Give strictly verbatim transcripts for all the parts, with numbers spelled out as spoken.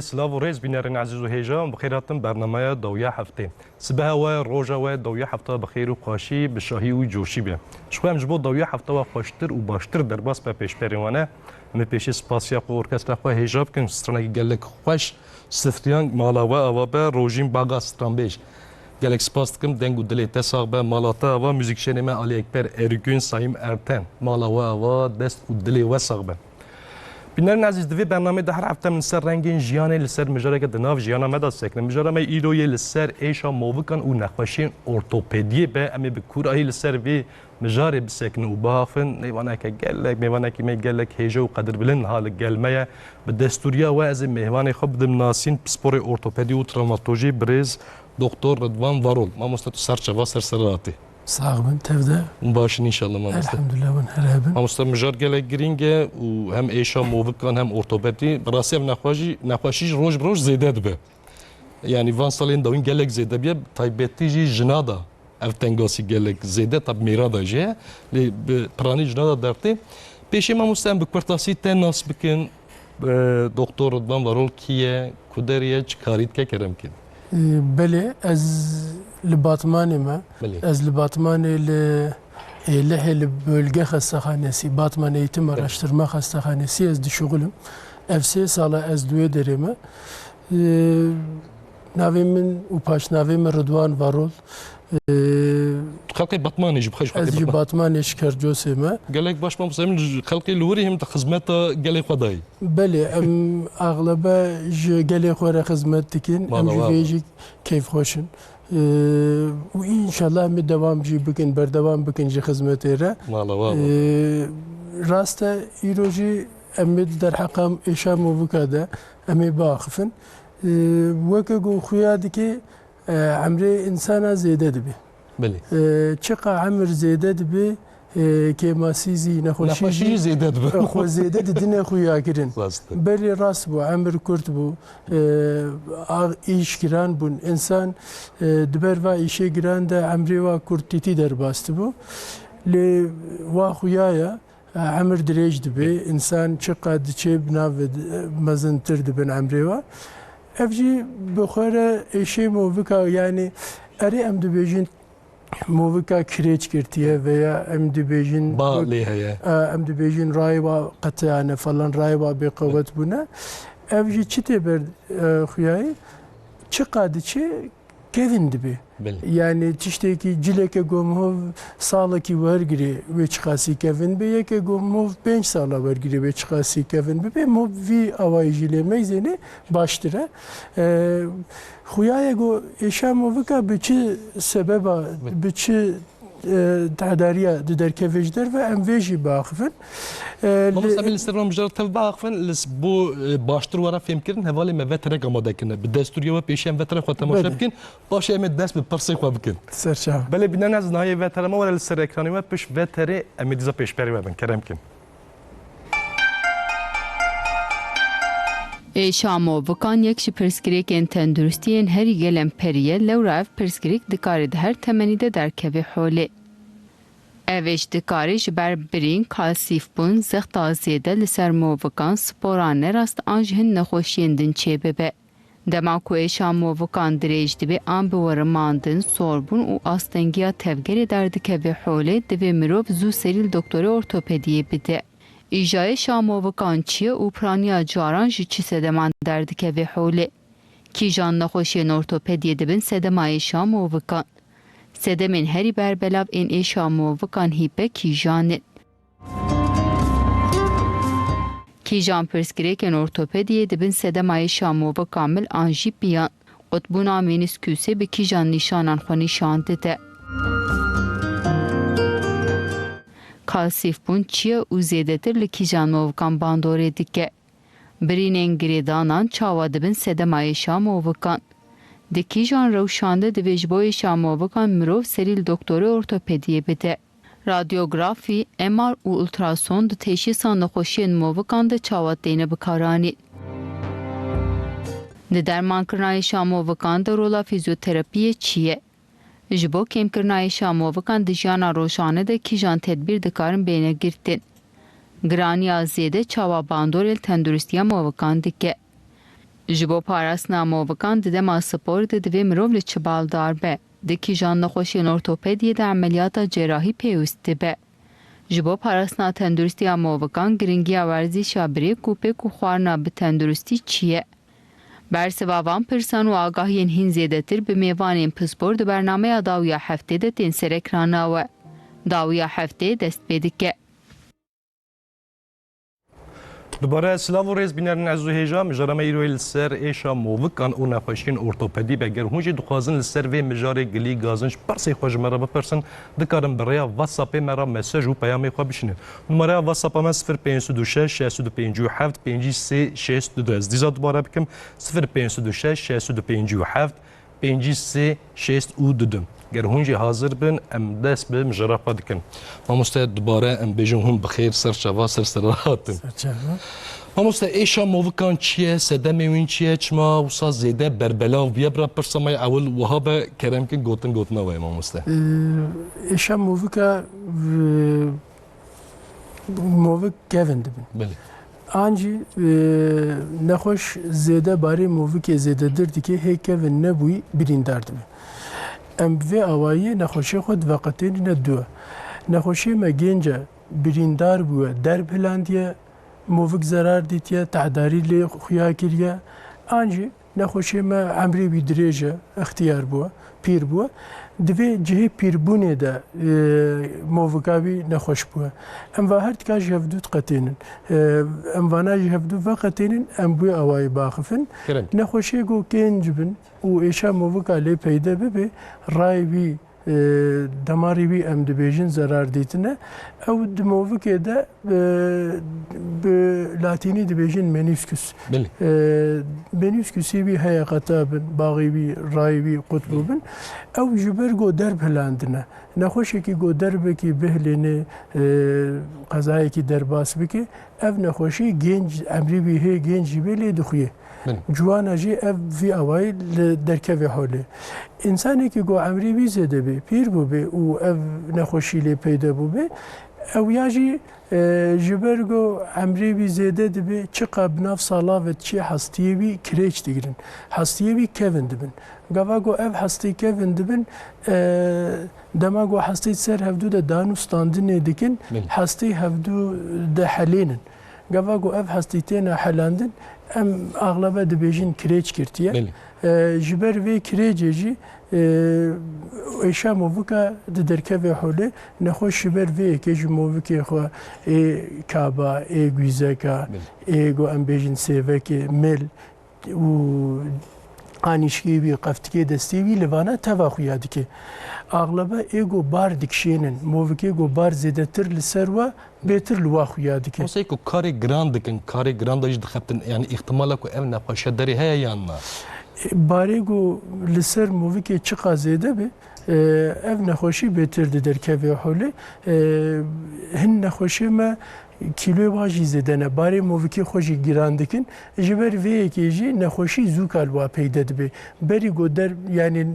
Silav û rêz bînerên ezîz û hêja, bi xêr hatin bernameya dawiya heftê. Sibeha we, roja we, dawiya hefta bi xêr û xweşî, bi şahî û coşî be. Ji xwe em ji bo dawiya hefta we xweştir û baştir derbas be pêşberên we ne. Em ê pêşî spasiya xwe orkestra xwe hêja bikin, stranekî gelek xweş, Sifriyan mala we ava be, Rojîn Baga stranbêj. Gelek spas dikim, deng û dilê te sax be, mala te ava, muzîkşenê me Alî Ekber Ergün, Sayîm Erten. Mala we ava, dest û dilê we sax be. Bînerên ezîz, di vê bernameyê de her hefte em li ser rengên jiyanê, li ser mijareke di nav jiyana me de sekine. Mijara me îro yê li ser êşa movikan û nexweşiyên ortopediyê be. Em ê bi kûrayî li ser vê mijarê bisekine û biaxivin. Mêvaneke gelek, mêvanekî me gelek hêje û qedirbilind ha li gel me ye. Bi destûriya we ez ê mêvanê xwe bidim nasîn, pisporê ortopedî û travmatolojî birêz Doktor Ridvan Varol. Mamoste, tu ser çava ser ser hatî. Sax bin, tev de. Hûn baş in înşallah, mamoste. Elhamdulillah, hûn her hebin. Mamoste, mijar gelek girîng e û hem êşa movikan hem ortopedî. Bi rastî ev nexweşî, nexweşî jî roj bi roj zêde dibe. Yanî van salên dawîn gelek zêde bûye, taybetî jî jina da ev tengasî gelek zêde, tab mêra da jî heye. Lê bi piranî jina da dertê. Pêşê mamoste em bi kurtasî te nas bikin. E, Doktor Ridvan Varol kî ye, ku derê ye, çi karî dike, kerem kin? E, belê, ez li Batmanê me. Belê. Ez li Batmanê li, e, Lihê li bölge xestaxanesî, Batman Eğitim Belê. Araştırma Xestaxanesî ez dişuxilim. Ev sê sala ez di wê derê me. E, navê min û paşnavê min Ridwan Varol. E, Xelkê Batmanê jî, bixwe ji ez xelkê ji Batman. Batmanê, ji Kercosê me. Gelek baş, mamoste, em ji xelkê li wirî hem di xizmeta gelê xwe de yî. Belê, em axlebe ji gelê xwe re xizmet dikin. Em Mala ji wa vê wa. Jî keyfxweş in. Ee, û înşallah em ê dewam jî bikin, berdewam bikin ji xizmetê re. Mala wa wa. Ee, rast e, îro jî em ê derheqa êşa movika de em ê biaxifin. Ee, weke ku xuya dike, e, emrê însana zêde dibe. Belê. E, çiqa emir zêde dibe, e, kêmasî zî, nexweşî Nexweşî zî, zêde dibe. E, xwe zêde didine xuyakirin. Rast e. Belê rast bû, emir kurt bû. E, a, îş giran bûn. Însan, e, di ber va îşê giran de emrê wa kurtîtî derbas dibû. Lê wa xuya ye. E, emir dirêj dibe. Peki. Însan çiqa diçe bi nav, e, mezintir dibin emrê wa. Ev jî bi xwe re êşê movika, yanî erê em dibêjin movika kirêç girtiye veya em dibêjin Ba lê heye. E, em dibêjin rayê wa qetiyane falan, rayê wa bêqewet bûne. Ev jî çi tê ber, e, xuyayî? Çiqa diçe kevin dibe. Belê. Yanî tiştekî cileke ku mihov salekî wergirê wê çiqasî kevin be, yeke ku mihov pênc sala wergirê wê çiqasî kevin bibe, mihov vî awayî jî lê meyzênê baştir e. E, xuya ye ku êşa movika bi çi sebeba, Belê. Bi çi, e, tehdariya di derkeve ji derve em vê jî biaxivin. E, Mamoste, lê- em ê li ser van mijar tev biaxivin, li s-, bo, e, baştir were fêmkirin, hevalê me veterek amade kirine. Bi destûriya we pêşî em veterek xwe temaşe Belê. Bikin. Paşê em ê dest bi pirsê xwe bikin. Serçav. Belê bînerên ezîz, nahiyê vetere me were li ser ekranê we, pişt veterê em ê dîsa pêşberî we bin. Kerem kin. Êşa movikan yek ji pirsgirêkên tenduristiyên herî gelên perî ye, lewra ev pirsgirêk dikare di her temenî de derkeve holê. Ev êş dikare ji ber birîn, kalsîfbûn, zexta zêde li ser movikan, spora nerast an ji hin nexweşiyên din çêbibe. Dema ku êşa movikan dirêj dibe, an bi werimandin, sorbûn û astengiya tevgerê derdikeve holê, divê mirov zû serî li doktorê ortopediyê bide. Îja êşa movikan çi ye û piraniya caran ji çi sedeman derdikeve holê? Kîjan nexweşiyên ortopediyê dibin sedema êşa movikan? Sedemên herî berbelav ên êşa movikan hîpe kîjan in? Kîjan pirsgirêkên ortopediyê dibin sedema êşa movikan mil an jî piyan? Qutbûna mîniskûsê bi kîjan nîşanan xwe nîşan dide? Kalsîfbûn çi ye û zêdetir li kîjan movikan bandorê dike? Birînên girêdanan çawa dibin sedema êşa movikan? Di kîjan rewşan de divê ji bo êşa movikan mirov serî li doktorê ortopediyê bide? Radyografî, M R û ultrason di teşhîsa nexweşiyên movikan de çawa têne bikaranîn? Di dermankirina êşa movikan de rola fîzyoterapiyê çi ye? Ji bo kêmkirina êşa movikan di jiyana rojane de kîjan tedbîr dikarin bêne girtin? Giraniya zêde çawa bandorê li tenduristiya movikan dike? Ji bo parastina movikan di dema spor de divê mirov li çi baldar be. Di kîjan nexweşiyên ortopediyê de emeliyata cerahî pêwîst dibe? Ji bo parastina tenduristiya movikan giringiya werzîşa birêk û pêk û xwarina bi tenduristî çi ye? Bersiva van pirsan û agahiyên hîn zêdetir bi mêvanên pispor di bernameya dawiya heftê de tên serekirana we. Dawiya heftê dest pê dike. Dubare silav û rêz bînerên ez û hêja, mijara me îro yê li ser êşa movikan û nexweşiyên ortopedî be. Ger hûn jî dixwazin li ser vê mijarê gilî gazin ji persê xwe ji me re bipirsin, dikarin bi rêya WhatsAppê me re mesaj û peyamê xwe bişînin. Numareya WhatsAppa me sifir pênc sed û şeş, şeş sed û pêncî û heft, pêncî sê şêst û du. Ez dîsa dubare bikim, sifir pênc sed û şeş, şeş sed û pêncî û heft, pêncî sê şêst û du. Ger hûn jî hazir bin, em dest bi mijara xwe dikin. Mamoste, dubare em bêjin hûn bi xêr, ser çava, ser serra hatin. Ser çava. Mamoste, êşa movikan çi ye? Sedemê wîn çi ye? Çima wisa zêde berbelav bûye? Bira pirsa me yê ewil wiha be, kerem kin gotin gotina we, mamoste. Ee, êşa movika, e, movik kevin dibin. Belê. An jî, e, nexweş zêde barê movikê zêdedir dike, hê kevin nebûyî birîndar dibe. Em bi vê awayî nexweşê xwe diveqetênine dû. Nexweşê me gênce birîndar bûye, derb hilandiye, movik zerar dîtiye, tehdarî lê xuya kiriye. An jî nexweşê me emrê wî dirêj e, extiyar bû, pîr bû. Di vê cihê pîrbûnê de, e, movika wî nexweş bû. Em va her tika ji hevdû diqetênin. E, em vana ji hevdû veqetênin, em bi wê awayî biaxifin. Kerem. Nexweşê ku kênc bin û êşa movika lê peyde bibe, rayê wî e, demarê wî em dibêjin zerar dîtine. Ew di movikê de, e, bi latînî dibêjin meniskus. Belê. E, meniskusê wî heye qeta bin, baxê wî, rayê wî qut bûbin. Ew ji ber go derb hilandine. Nexweşekî go derbekî bihilêne, e, qezayekî derbas bike, ev nexweşî gênc, emrî wî hê gênc jî bê lê dixuye. Belê. Ciwana jî ev vî awayî li derkevê holê. Însanekî ku emrê wî zêde bê, pîr bûbê û ev nexweşî lê peyde bûbê, ew ya jî, e, ji ber ku emrê wî zêde dibe, çiqa bi nav sala ve diçe hestiyê wî kirêç digirin. Hestiyê wî kevin dibin. Gava ku ev hestî kevin dibin, e, dema ku hestî ser hevdû de dan û standinê dikin, Belê. Hestî hevdû de helênin. Gava ku ev hestî têne helandin, em axlebe dibêjin kirêç girtiye. Belê. E, ji ber vê kirêcê jî, e, êşa movika di derkevê holê, nexweş ji ber vê yekê ji movikê xwe ê kaba, ê gwîzeka, Belê. Ê ku em bêjin sêvekê, mil û anîşkê wî, qeftikê destê wî li vana teva xuya dike. Axlebe ê ku bar dikişênin, movikê ku bar zêdetir li ser we, bêtir li wa xuya dike. Maseyê ku karê giran dikin, karê giran de jî dixebtin, yanî îhtimala ku ev nexweşiya derê heye yan na? Barê ku li ser movikê çiqa zêde be, e, ev nexweşî bêtir di derkevê holê. E, hin nexweşê me kîloyê wan jî zêde ne. Barê movikê xwe jî giran dikin. Ji ber vê yekê jî nexweşî zû ka li wa peyde dibe. Berî ku der, yanî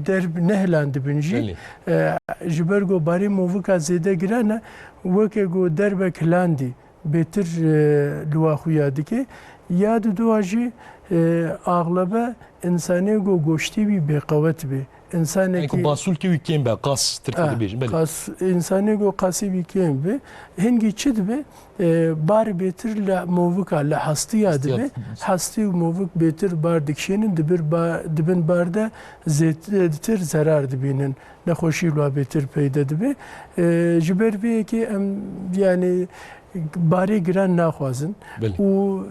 derb nehilandibin jî, Belê. E, ji ber ku barê movika zêde giran e, weke ku derbek hilandî bêtir, e, li wa xuya dike. Ya didua jî, e, axlebe însanê ku goştê wî bêqewet be. Însanekî Yanî ku basûlkê wî kêm be, qas tirkî Ah, dibêjin, belê. Qas, însanê ku qasî wî kêm be. Hingî çi dibe? E, bar bêtir li movika, li hestiya Hestiya dibe. dibe. Hestî û movik bêtir bar dikişênin, dibir ba-, dibin bar de zêdetir zerar dibînin. Nexweşî li wa bêtir peyde dibe. E, ji ber vê yekê em, yanî, barê giran naxwazin. Belê. Û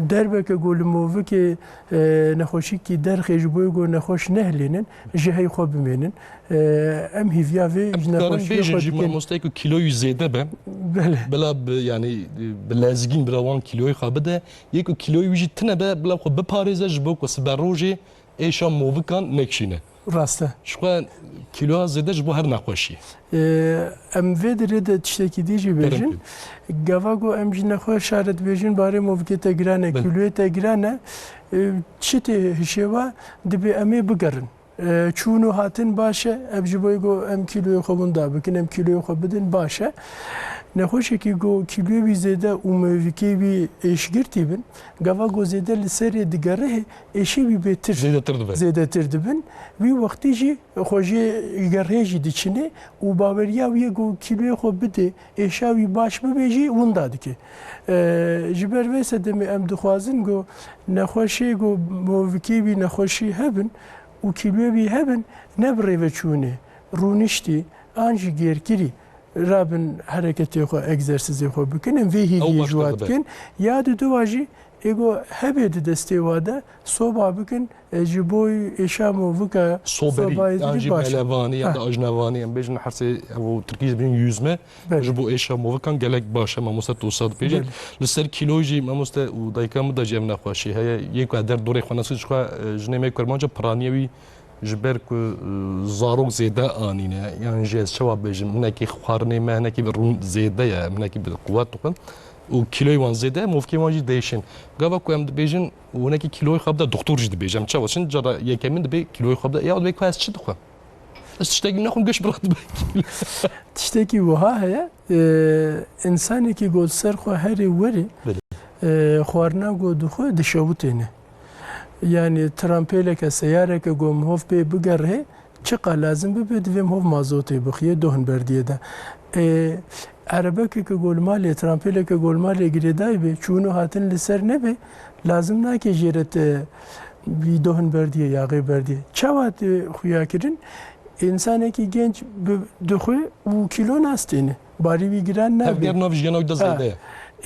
derbeke ku li movikê, e, nexweşîkî derxê ji bo ku nexweş nehilênin, ji hey xwe bimênin. E, em hîviya vê Em ji dikarin nexweşiya bêjin xwe jî dikin. Mamoste ku kîloyî zêde be, Belê. Bila bi, yanî, bi lezgîn bira wan kîloyê xwe bide, yê ku kîloyî wî jî tine be, bila xwe biparêze ji bo ku siberojê êşa movikan nekişîne. Rast e. Ji xwe kîloya zêde ji bo her nexweşiyê. Ee, em vê derê de tiştekî dî jî bêjin. Kerem ki. Gava ku em ji nexweşa re dibêjin, barê movikê te giran e, Belê. Kîloyê te giran e, e, çi tê hişê we, dibê em ê bigerin. E, çûn û hatin baş e, ev ji bo ku em kîloyê xwe winda bikin, em kîloyê xwe bidin, baş e. Nexweşekî ku kîloyê wî zêde û movikê wî êşgirtî bin, gava ku zêde li serê digerihê, êşê wî bêtir Zêdetir dibe. zêdetir dibin. Wî wextî jî xwe jê gerihê jî diçine û baweriya wî ye ku kîloyê xwe bide, êşa wî baş bibe jî winda dike. E, ji ber vê sedemê em dixwazin ku nexweşê ku movikê wî nexweşî hebin û kîloyê wî hebin, ne bi rêveçûnê, rûniştî an jî gêrkirî rabin hereketê xwe, egzersîzê xwe bikin. Em vê Ew hîviyê ji baştir wa dibe. dikin. Ya di dua jî ê ku hebê di destê wa de soba bikin, e, ji bo êşa movika Soberî, sobayê yan dirî jî baş e. melevanî, yan Ha. da ajnevanî, em bêjin hersê ev û tirkî jî dibêjin yüzme, Belê. ji bo êşa movikan gelek baş e, mamoste, tu wisa dibêjî. Belê. Li ser kîloyê jî, mamoste, û dayika min de jî ev nexweşî heye. Yê ku derdorê xwe nesû ji xwe, e, jinê me kurmanca piraniye wî ji ber ku, e, zarok zêde anîne, yan jî ez çawa bêjim, hinekî xwarinê me hinekî rûn zêde ye, hinekî bi quwet dixwin û kîloyê wan zêde, movkê wan jî değişin. Gava ku em dibêjin, û hinekî kîloyê xwe bide, doktor jî dibêje, em çawa çin cara yekemîn dibê kîloyê xwe bide, ya dibê ku ez çi dixwim? Ez tiştekî nexwim, giş bi re dibe kîlo. Tiştekî wiha heye, e, însanekî ku li ser xwe herê werê, Belê. e, xwarina ku dixwe dişewitêne. Yanî trampêleke, seyareke ku mihov pê bigerihê, çiqa lazim bibe, divê mihov mazotê bixiyê dohn berdiyê de. E, erebekeke ku li malê, trampêleke ku li malê girêdayî be, çûn û hatin li ser nebe, lazim nake jê re te wî dohn berdiyê, yaxê berdiyê. Çawa tê xuya kirin? Însanekî genc bi, dixwe û kîlo nastêne. Barî wî giran nabe. Tevger nav jiyana wî de Ha. zêde ye.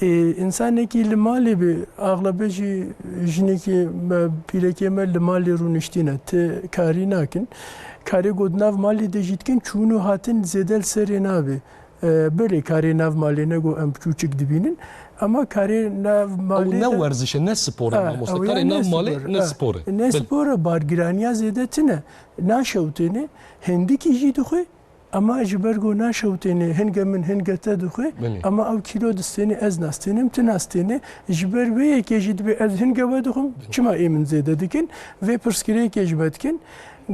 Ê, însanekî li malê be, axlebe jî jinekî me, pîrekê me li malê rûniştîne. Ti karî nakin. Karê ku di nav malê de jî dikin, çûn û hatin zêde li serê nabe. E, belê karê nav malê ne ku em çûçik dibînin. Ama karê nav Ew malê ne de werziş e, ne spor e, Ha, mamoste. ew Karê ya nav ne malê spor, ne ha. spor e. Ne Belê. spor e, bargiraniya zêde tine. Naşewtêne, hindikî jî dixwe, ama ji ber ku naşewtêne, hinge min, hinge te dixwe, Belê. ama ew kîlo distêne, ez nastênim, tu nastêne. Ji ber wê yekê jî dibê ez hinge we dixwim, çima ê min zêde dikin? Vê pirsgirêkê ji me dikin.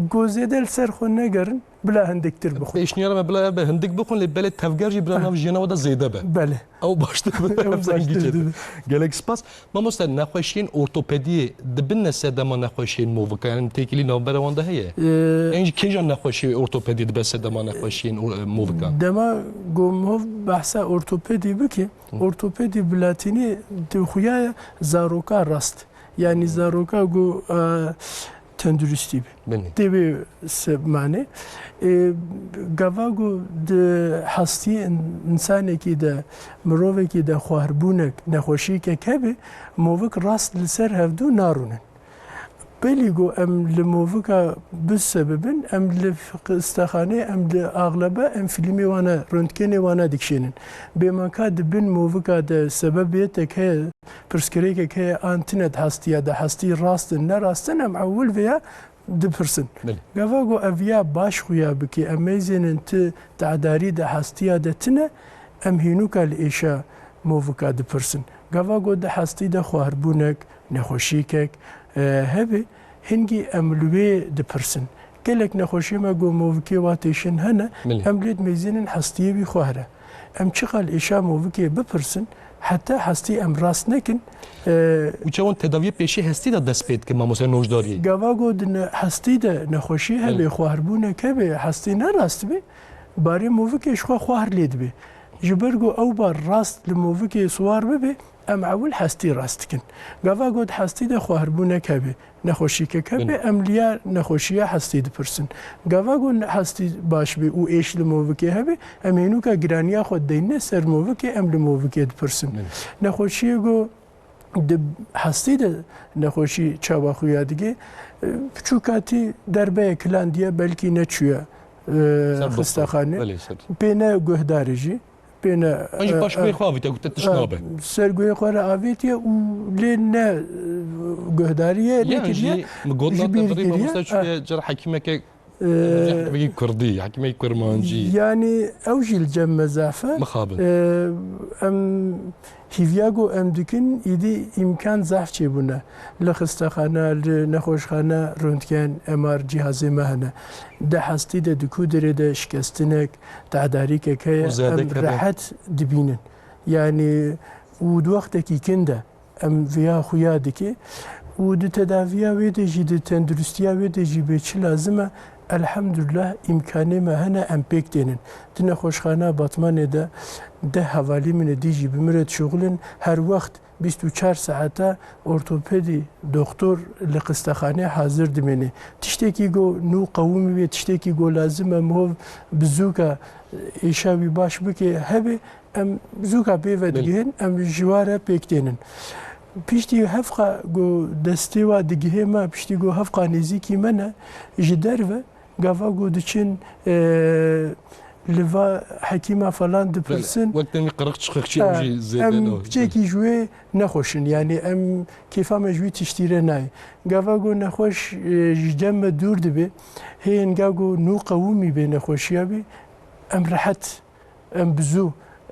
Ku zêde li ser xwe negerin, bila hindiktir bixwin. Pêşniyara me bila ev be, hindik bixwin, lê belê tevger jî bila nav jiyana we de zêde be. Belê. Ew baştir bi Ew ev zengî baştir çêtir. dibe. Gelek spas. Mamoste, nexweşiyên ortopediyê dibine sedema nexweşiyên movika, yani têkilî navbera wan de heye? Ee, Ên jî kêjan nexweşiyê ortopediyê dibe sedema nexweşiyên o-, e, movika? Dema ku mov behsa ortopedî bike, Hı. ortopedî bi latînî dixuya zaroka rast. Yani Hı. zaroka ku, e, tenduristî be. Belê. Tê wê se-, mane. E, gava ku di hestiyê in-, însanekî de, mirovekî de xwarbûnek, nexweşîkek hebe, movik rast li ser hevdu narûnin. Belî ku em li movika bisebibin, em li xistexanê, em li axlebe, em fîlmê wana, röntgenê wana dikişênin. Bêmaka di bin movika de sebebiyêtek heye, pirsgirêkek heye an tine di hestiya de, hestî rast in, ne rast in, em ewil vêya dipirsin. Belê. Gava ku ev ya baş xuya bike, em meyzênin ti tedarî de hestiya de tine, em hînûka li êşa movika dipirsin. Gava ku di hestî de xwarbûnek, nexweşîkek, e, hebe, hingî em li wê dipirsin. Gelek nexweşiyê me ku movikê wa têşin hene, Belê. em lê dimeyzînin hestiyê wî xwar e. Em çiqal êşa movikê bipirsin, heta hestî em rast nekin, e, Û çawan tedaviyê pêşî hestî de dest pê dike, mamoste nojdariyê? Gava ku di ne-, hestî de nexweşî hebe, Belê. xwarbûnek hebe, hestî ne rast be, barê movikê ji xwe xwar lê dibe. Ji ber ku ew bar rast li movikê siwar bibe, em ewil hestî rast dikin. Gava ku di hestî de xwarbûnek hebe, nexweşîkek hebe, Belê. em li ya nexweşiya hestî dipirsin. Gava ku hestî baş be û êş li movikê hebe, em hênûka giraniya xwe deyne ser movikê, em li movikê dipirsin. Belê. Nexweşiyê ku di hestî de nexweşî çawa xuya dike, e, piçûkatî derbeye kilandiye, belkî neçûye, e, Ser doktor. xistexane. Belê, ser. Pê ne guhdarê jî. Pêne, An jî e, paş guhê e, xwe avîte, gote tişt e, nabe. ser guhê xwe re avêtiye û lê ne, e, guhdarî ye, Yan nekiriye, jî mi gotina ji te bîr birî kiriye. mamoste, çûye E. cara hekîmeke Ee, Hekîmekî kurdî, hekîmekî kurmancî. Yanî ew jî li cem me zehf e. Mixabin. Ee, em hîviya ku em dikin, îdî îmkan zehf çêbûne. Li xistexane, li nexweşxane, röntgen, M R cihazê me hene. Di hestî de, di ku derê de şikestinek, tedarîkek heye, Û zêde em keve. Rehet dibînin. Yanî û di wextekî kin de em viya xuya dike û di tedaviya wê de jî, di tenduristiya wê de jî bê çi lazim e, elhamdulillah îmkanê me hene em pêk tênin. Di nexweşxana Batmanê de deh hevalî min ê dî jî bi min re dişuxulin, her wext bîst û çar saeta ortopedî doktor li xistexanê hazir dimêne. Tiştekî go nû qewimî bê, tiştekî go lazim e mihov bi zûka êşa wî baş bike hebe, em zûka pê ve Belê. digihin, em ji wa re pêk tênin. Piştî hevqa ku destê wa digihê me, piştî ku hevqa nêzîkî me ne, ji derve gava ku diçin, e, li va hekîma falan dipirsin. Belê. Wek demî qiriq çiqikçî ew Ha, jî zêde em ne. piçekî ji wê nexweş in. Yanî em kêfa me ji wî tiştî re nayê. Gava ku nexweş, e, ji cem me dûr dibe, hê hinga ku nû qewimî bê nexweşiya wî, em rehet em bi zû,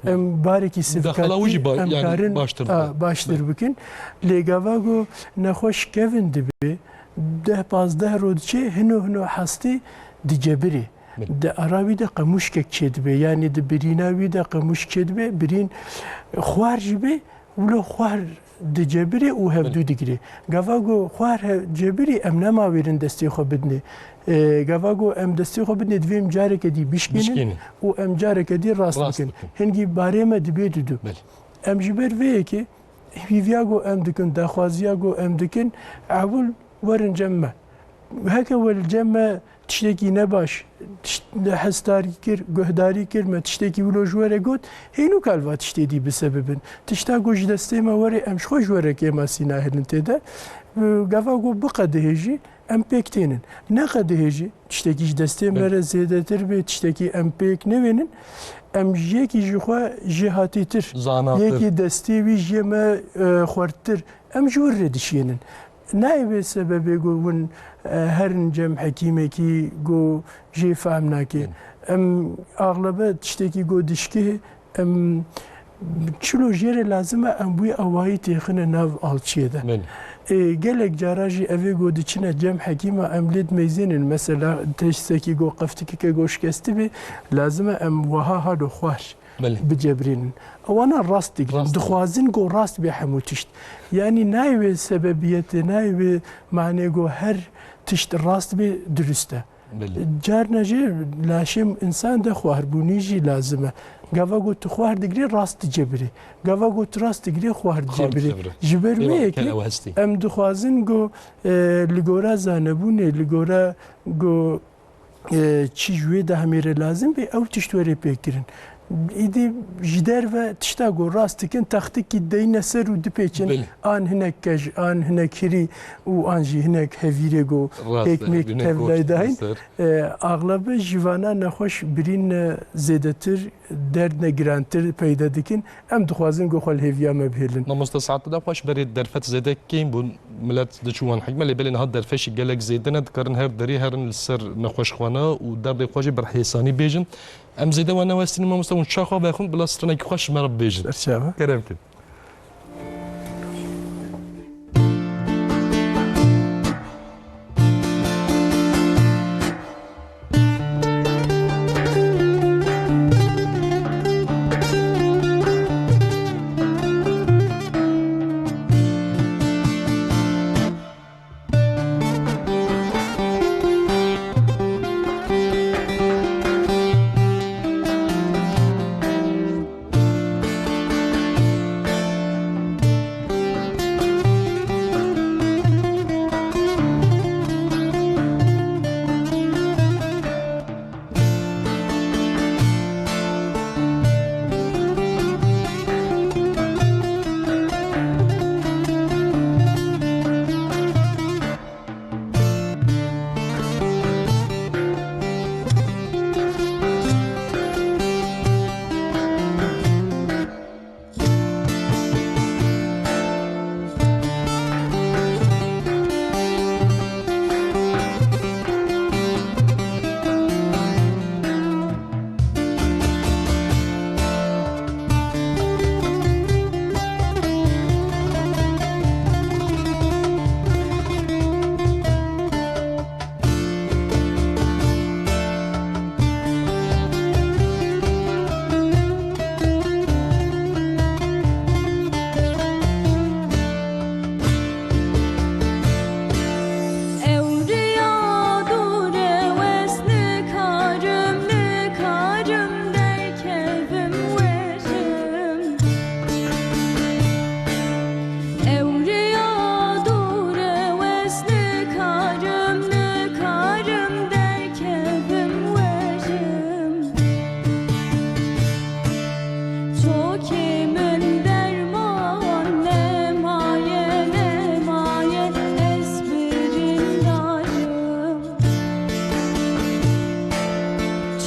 em barekî Mudaxala wî jî sivikatî ba-, em yanî karin, baştir a, bikin. baştir Belê. bikin. Lê gava ku nexweş kevin dibe, deh pazdeh roj diçe, hino hino hestî dicebirê. Belê. Di ara wî de qemûşkek çêdibe, yanî di birîna wî de qemûşk çêdibe, birîn xwar jî bê, wilo xwar dicebirê û hevdû Belê. digirê. Gava ku xwar he-, cebirî em nema wêrin destê xwe bidinê. E, gava ku em destê xwe bidinê, divê em careke dî bişkînin Bişkînin. û em careke dî rast Rast bikin. bikin. Hingî barê me dibê dudu. Belê. Em ji ber vê yekê hîviya ku em dikin, daxwaziya ku em dikin, ewil werin cem me. Heke we li cem me tiştekî nebaş, tişt-, hesdarî kir, guhdarî kir, me tiştekî wilo ji we re got, hênûka li va tiştê dî bi sebibin. Tişta ku ji destê me were, em ji xwe ji we re kêmasî nahêlin tê de. Gava ku biqedihê jî, em pêk tênin. Neqedihê jî, tiştekî ji destê me Belê. re zêdetir bê, tiştekî em pêk newênin, em ji yekî ji xwe jêhatîtir, Zanatir. yekî destê wî ji me, e, xwerttir, em ji wir re dişiyênin. Nayê wê sebebê ku hûn, e, herin cem hekîmekî ku jê fehm nake. Belê. Em axlebe tiştekî ku dişkê, em çilo jê re lazim e, em wî awayî têxine nav alçiyê de. Belê. Ê, gelek cara jî evê ku diçine cem hekîma em lê dimeyzênin. Mesela tiştekî ku qeftikeke ku şikestî bê, lazim e em wiha halo xwar Belê. bicebirînin. Ewana rast digirin. Rast. Dixwazin ku rast bê hemû tişt. Yanî nayê wê sebebiyetê, nayê wê manê ku her tişt rast bê, dirust e. Belê. Carna jî laşê însan de xwarbûnî jî lazim e. Gava ku tu xwar digirê, rast dicebirê. Gava ku tu rast digirê, xwar Xwar dicebirê. dicebirê. Ji ber Ê, wê wek yekê kelewe hestî. em dixwazin ku, e, li gora zanebûnê, li gora ku, e, çi ji wê dehmê re lazim bê, ew tişt were pêkirin. Îdî ji derve tişta ku rast dikin, textikî deyne ser û dipêçin, Belê. an hinek kej, an hinek hirî û an jî hinek hevîrê ku Rast e, hêkmêk hinek tevlay koç dayîn. ser. E, axlebe ji vana nexweş birîn ne zêdetir, derd ne girantir peyda dikin. Em dixwazin ku xwe li hêviya me bihêlin. Mamoste, saet da xweş berê derfet zêde kêm bûn. Milet diçû wan hekîme, lê belê niha derfeşî gelek zêde ne, dikarin her derî herin li ser nexweşxane û derdê xwe jî bi hêsanî bêjin. Em zêde we newestînin mamoste, hûn çaxa vexwin, bila stranekî xweş ji me re bibêjin. Ser çava. Kerem kin.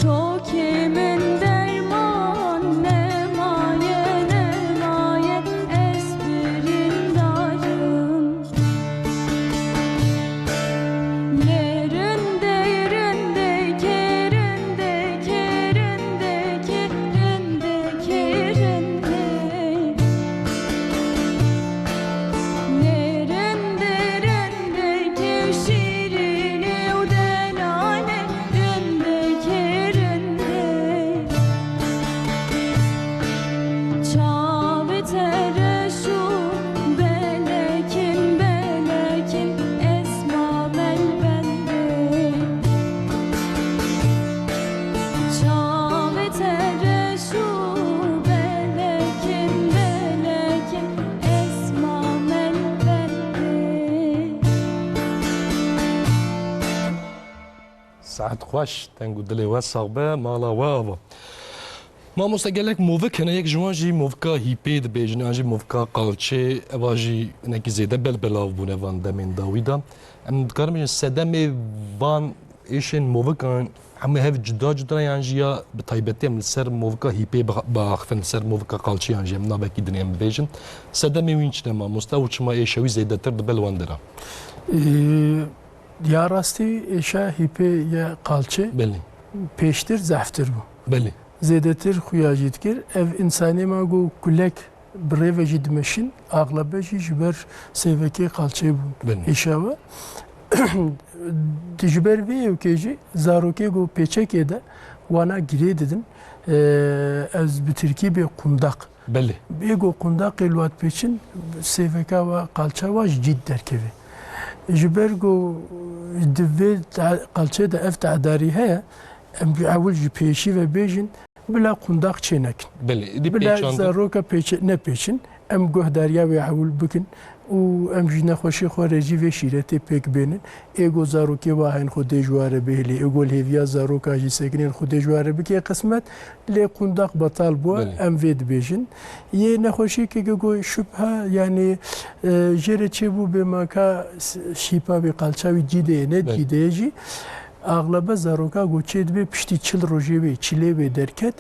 Çokê min derman nemaye, nemaye, ez birîndar im. Lê rindê, rindekê, rindekê, rindekê, rindekê, rindê. Lê rindê, rindekê, şîrînê û delale, rindekê, rindê. Çavê te reş û belekîn, belekîn, ez ma melbendê. Çavê te reş û belekîn, belekîn, ez ma melbendê. Saet xweş, deng û dilê we sax be, mala we ava. Mamoste, gelek movik hene, yek ji wan jî movika hîpê dibêjin, an jî movika qalçê, eva jî hinekî zêde belbelav bûne van demên dawî de. Em dikarin bêjin sedemê van êşên movikan hemû hev cuda cuda yan jî ya bi taybetî em li ser movika hîpê biaxifin, li ser movika qalçê yan jî em navekî dinê em bibêjin. Sedemê wîn çi ne mamoste û çima êşa wî zêdetir dibe li wan dera? Ee, Ya rastî êşa hîpê ya qalçê Belê. pêştir zehftir bû. Belê. Zêdetir xuya jî dikir. Ev însanê ma ku kulek bi rê ve jî dimeşin, axlebe jî ji ber sêvekê qalçê bûn. Belê. Êşa we. Di ji ber vê yewkê jî zarokê ku pêçekê de wana girê didin. Ee, ez bi tirkî bê qundak. Belê. Bê ku qundaqê li wat pêçin, sêveka wa, qalça wa ji cî derkeve. Ji ber ku di vê te-, qalçê de ev tedarî heye, em ewil ji pêşî ve bêjin, bila qundaq çê nekin. Belê, êdî Bila pêçandin. zaroka pêçe-, nepêçin, em guhdariya wê ewil bikin. Û em ji nexweşê xwe re jî vê şîretê pêk bênin. Ê go zarokê wa hên Xwedê ji wa re bihêlê, ê go li hêviya zaroka jî sekinên Xwedê ji wa re bike qismet, lê qundaq betal bû, Belê. em vê dibêjin. Yê nexweşiyekê ke go şubha, yanî, e, jê re çêbû bê maka s-, şîpa wî qalça wî cî de ye, ne Belê. cî de ye jî. Axlebe zaroka go çê dibe piştî çil rojê wê, çilê wê derket.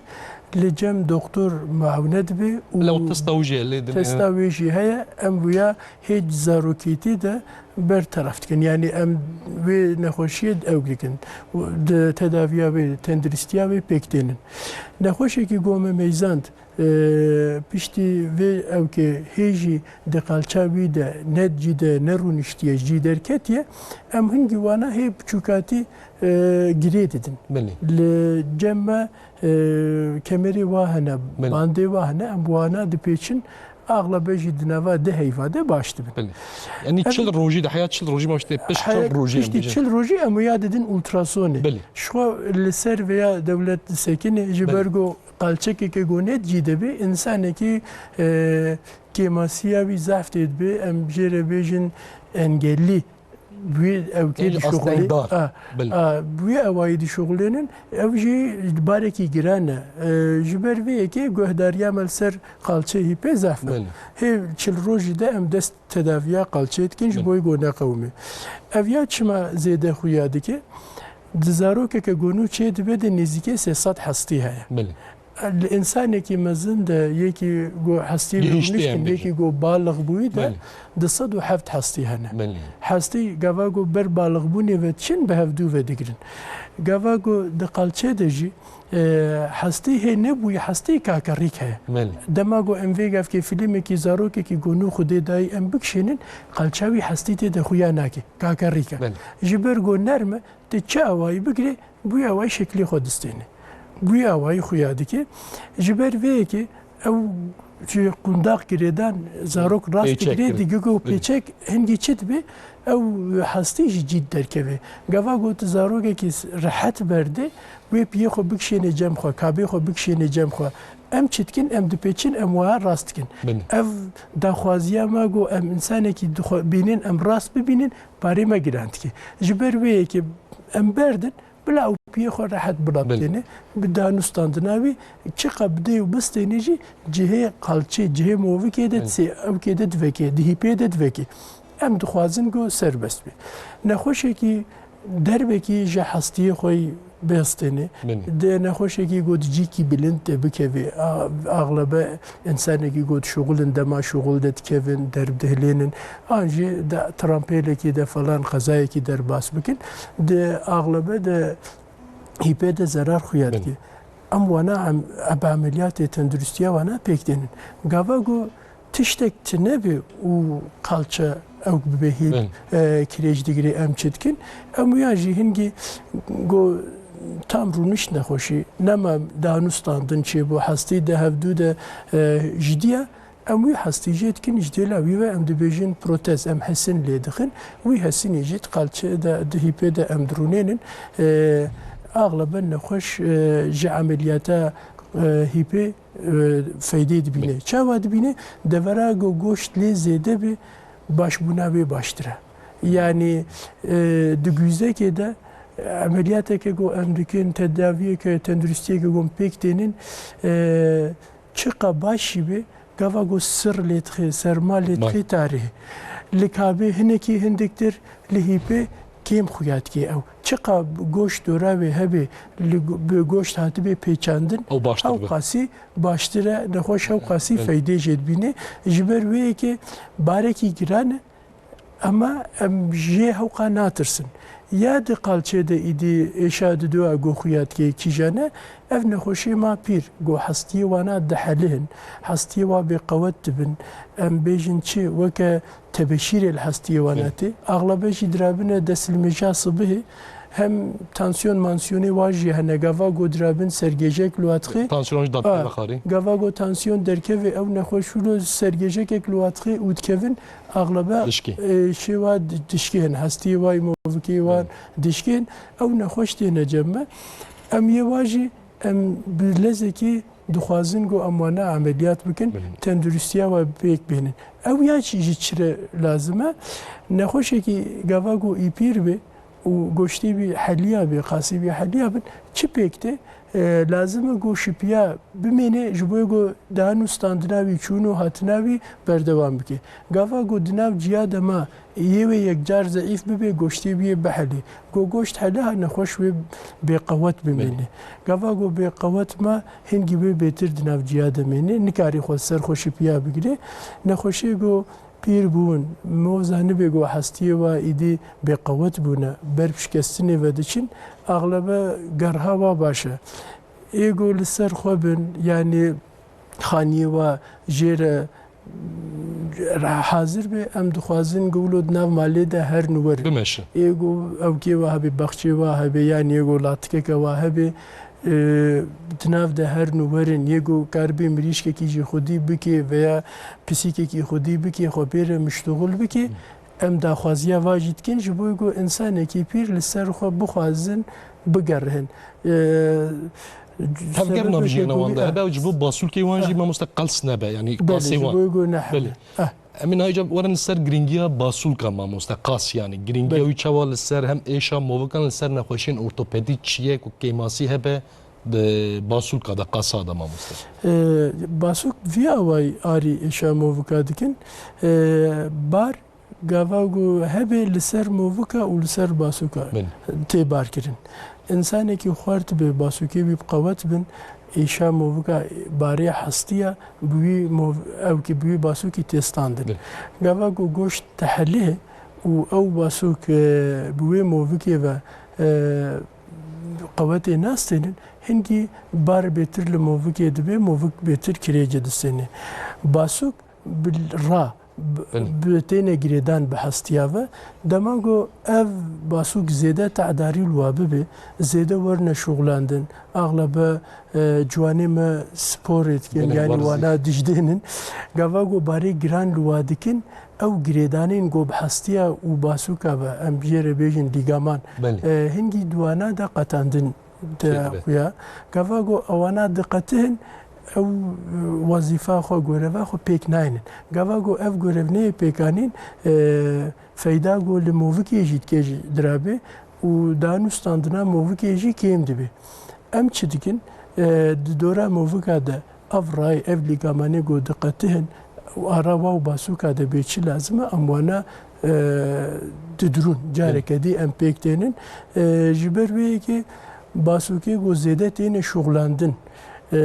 Li cem doktor muawine dibe û Lewt testa wî jî heye, lê dibe. testa wê jî heye. Em wîya hêj zarokîtî de berteref dikin. Yanî em wê nexweşiyê ew dikin. Û di tedaviya wê, tenduristiya wê pêk tênin. Nexweşekî go me meyzand, e, piştî vê ewkê hê jî di qalça wî de ne cî de ne rûniştiye, cî derketiye, em hingî wana hê biçûkatî, e, girê didin. Belê. Li cem me, e, kemerê wa hene, Belê. bandê wa hene, em wana dipêçin, axlebe jî di nava di heyva de baş dibin. Belê. Yanî Em çil rojî de, heya çil rojî, mamoste, pişt Heya çil rojî em piştî bêjin. çil rojî em wêya didin ultrasonê. Belê. Ji xwe li ser vêya dewlet disekine, ji Belê. ber go qalçekeke go ne cî de be, însanekî, e, kêmasiya wî zehf tê dibe, em jê re bêjin engellî. Wî ewkê Ê, dişuxulê-, astengdar. a, Belê. a, wî ewayî dişuxulênin, ew jî barekî giran e. E, ji ber vê yekê guhdariya me li ser qalçê hîpê zehf e. Belê. Hê çil rojî de em dest tedaviya qalçê dikin, ji Belê. bo go neqewime. Ev ya çima zêde xuya dike? Di zarokeke go nû çê dibe de nêzîkê sê sed hestî heye. Belê. Li însanekî mezin de yekî go hestî Gihîştê rûniştin, em bêjin. yekî go balix bûyî de Belê. di sed û heft hestî hene. Belê. Hestî gava go ber balixbûnê ve diçin bi hevdû ve digirin. Gava go di qalçê de jî, e, hestî hê nebûyî, hestî kakerîk heye. Belê. Dema go em vê gevkê filmekî zarokekî go nû Xwedê dayî em bikişênin, qalça wî hestî tê de xuya nake. Kakerîk e. Belê. Ji ber go nerm e, Tu çi awayî bigirê, bi wî awayî şeklê xwe distêne. Bi wî awayî xuya dike. Ji ber vê yekê ew ji qundaq girêdan, zarok rast Pêçek digirê, kir. digirgo Hı. pêçek hingî çi dibe, ew hestî ji cî derkeve. Gava got zarokekî s-, rehet berde, wê piyê xwe bikişêne cem xwe, kabê xwe bikişêne cem xwe. Em çi dikin? Em dipêçin, em wiha rast dikin. Bin. Ev daxwaziya me go em însanekî dixwe-, bînin, em rast bibînin, parê me giran dike. Ji ber wê yekê em berdin, bila ew piyê xwe rehet bila Belê. bidêne, bi danûstandina wî, çiqa bidê û bistêne jî cihê qalçê, cihê movikê de Belê. disê, ewkê de divekê, di hîpê de divekê. Em dixwazin ku serbest be. Nexweşekî derbekî ji hestiyê xwe yî bêstêne. Binî. Di nexweşekî got cîkî bilind te bikevê. A-, axlebe insanekî got şuxulin dema şuxul de dikevin, derbdihilênin. An jî de trampêlekî de falan qezayekî derbas bikin. Di axlebe de hîpê de zerar xuya Binî. dike. Em wana em, eb emeliyatê tenduristiya wana pêk tênin. Gava ku tiştek tune be û qalçe ew bibe hîl, Belê. e, kirêj digire em çi dikin. Em wiya jî hingî go tam rûnişt nexweşî, nema danûstandin çêbû, hestî de hevdû de, e, jidiya, em wî hestî jê dikin, ji dêla wî ve em dibêjin protez, em hesin lê dixin. Wî hesinî jî di qalçe de, di hîpê de em dirûnênin. E, axleben nexweş, e, ji emeliyata, e, hîpê e, feydê dibîne. Çawa dibîne? Devera ku goşt lê zêde be, başbûna wê baştir e. Yanî, e, di guzekê de, e, emeliyateke ku em dikin, tedaviyeke, tenduristiyeke ku em pêk tênin, e, çiqa baş jî be, gava ku sir lê dixê, serma lê Bay. dixê tarî. Li kabê hinekî hindiktir, li hîpê kêm xuya dike ew. Çiqa goşt dora wê hebe, li go-, bi goşt hatibe pêçandin, Ew baştir ew be. qasî baştir e, nexweş ew qasî Evet. feydê jê dibîne. Ji ber wê yekê barekî giran e, ama em jê hewqa natirsin. Ya di qalçê de îdî êşa dido a go xuya dike kîjan e, ev nexweşê ma pîr, go hestiyê wana dihelihin, hestiyê wa bêqewet dibin, em bêjin çi, weke tebeşîrê li hestiyê wana Belê. tê. Axlebe jî dirabine destlimêja sibihê. Hem tansiyon mansiyonê wa jî hene. Gava go dirabin sergêjek li wa dixê. Tansiyon jî A, datî vexarî. Gava go tansiyon derkeve ew nexweş wilo sergêjekek li wa dixê û dikevin axlebe, Dişkê. e, şêwa di-, dişkên, hestiyê wa, movikê wan Belê. dişkên. Ew nexweş têne cem me. Em yê wa jî em bi lezekî dixwazin ku em wana emeliyat bikin, Belê. tenduristiya we pêk bênin. Ew ya çi, ji çi re lazim e? Nexweşekî gava ku î pîr be û goştê wî heliya be, qasî wî heliya bin, çi pêk tê? E, lazim e ku şipiya bimêne, ji bo ku danûstandina wî, çûn û hatina wî berdewam bike. Gava ku di nav ciya de ma Yê wê yekcar zeîf bibe, goştê wî yê bihelê. Go goşt heliha nexweş wê bêqewet bimêne. Belê. Gava go bêqewet ma, hingî wê bêtir di nav ciya de mêne. Nikarî xwe ser xwe şipiya bigire. Nexweşê go pîr bûn, moza nibê go hestiyê wa îdî bêqewet bûne. Ber pişkestinê ve diçin. Axlebe gerha wa baş e. Ê go li ser xwe bin, yanî xaniyê wa jê re hazir be, em dixwazin ku wilo di nav malê de herin û werin. Bimeşin. Ê ku ewkê wa hebe, baxçê wa hebe, yan ê ku latikeke wa hebe, e, di nav de herin û werin. Ê ku karibê mirîşkekî jî xwedî bike veya pisîkekî xwedî bike, xwe pê re miştuxul bike. Em daxwaziya va jî dikin, ji bo ku insanekî pîr li ser xwe bixwazin, bigerihin. E, Tevger sebebeke navjiyana ku wan de hebe, ew ji bo basûlkê wan jî, Ah. mamoste, qels nebe, yanî Belê, qasê ji wan. bo ku nehebe. Belê. Ah. Em ê niha îcar werin li ser girîngiya basûlka, mamoste, qas, yanî girîngiya Belê. wî çawa li ser hem êşa movikan, li ser nexweşiyên ortopedî çi ye ku kêmasî hebe di basûlka de, qasa de, mamoste? E, basûk vî awayî arî êşa movika dikin. E, bar Gava ku hebe li ser movika û li ser basûka Belê. tê bar kirin. Însanekî xwert be, basûkê wî bi qewet bin, êşa movika barê hestiya bi wî mov-, ew ki bi wî basûkî tê standin. Belê. Gava ku goşt tehelihe û ew basûk, e, bi wê movikê ve, e, qewetê nastênin, hingî bar bêtir li movikê dibe, movik bêtir kirêcê distêne. Basûk bi ra, bi, Belê. bi têne girêdan bi hestiya ve. Dema ku ev basûk zêde tehdarî li wa bibe, zêde werine şuxlandin, axlebe, e, ciwanê me sporê dikin, Belê, yanî werzî. wana dijdênin. Gava ku barê giran li wa dikin, ew girêdanên ku bi hestiya û basûka ve, em jê re bêjin lîgaman, Belê. e, hingî di wana de qetandin. Te Pêk be. xuya. Gava ku ewana diqetihin, ew, e, wezîfa xwe, goreva xwe pêk naynin. Gava ku ev gorev neyê pêkanîn, e, feyda ku li movikê jî dike jî dirabe û danûstandina movikê jî kêm dibe. Em çi dikin? E, di dora movika de ev ray, ev lîgamanê ku diqetihin û ara wa û basûka de bê çi lazim e, em wana, e, didirûn. Careke dî em pêk tênin. E, ji ber wê yekê basûkê ku zêde têne şuxlandin. E,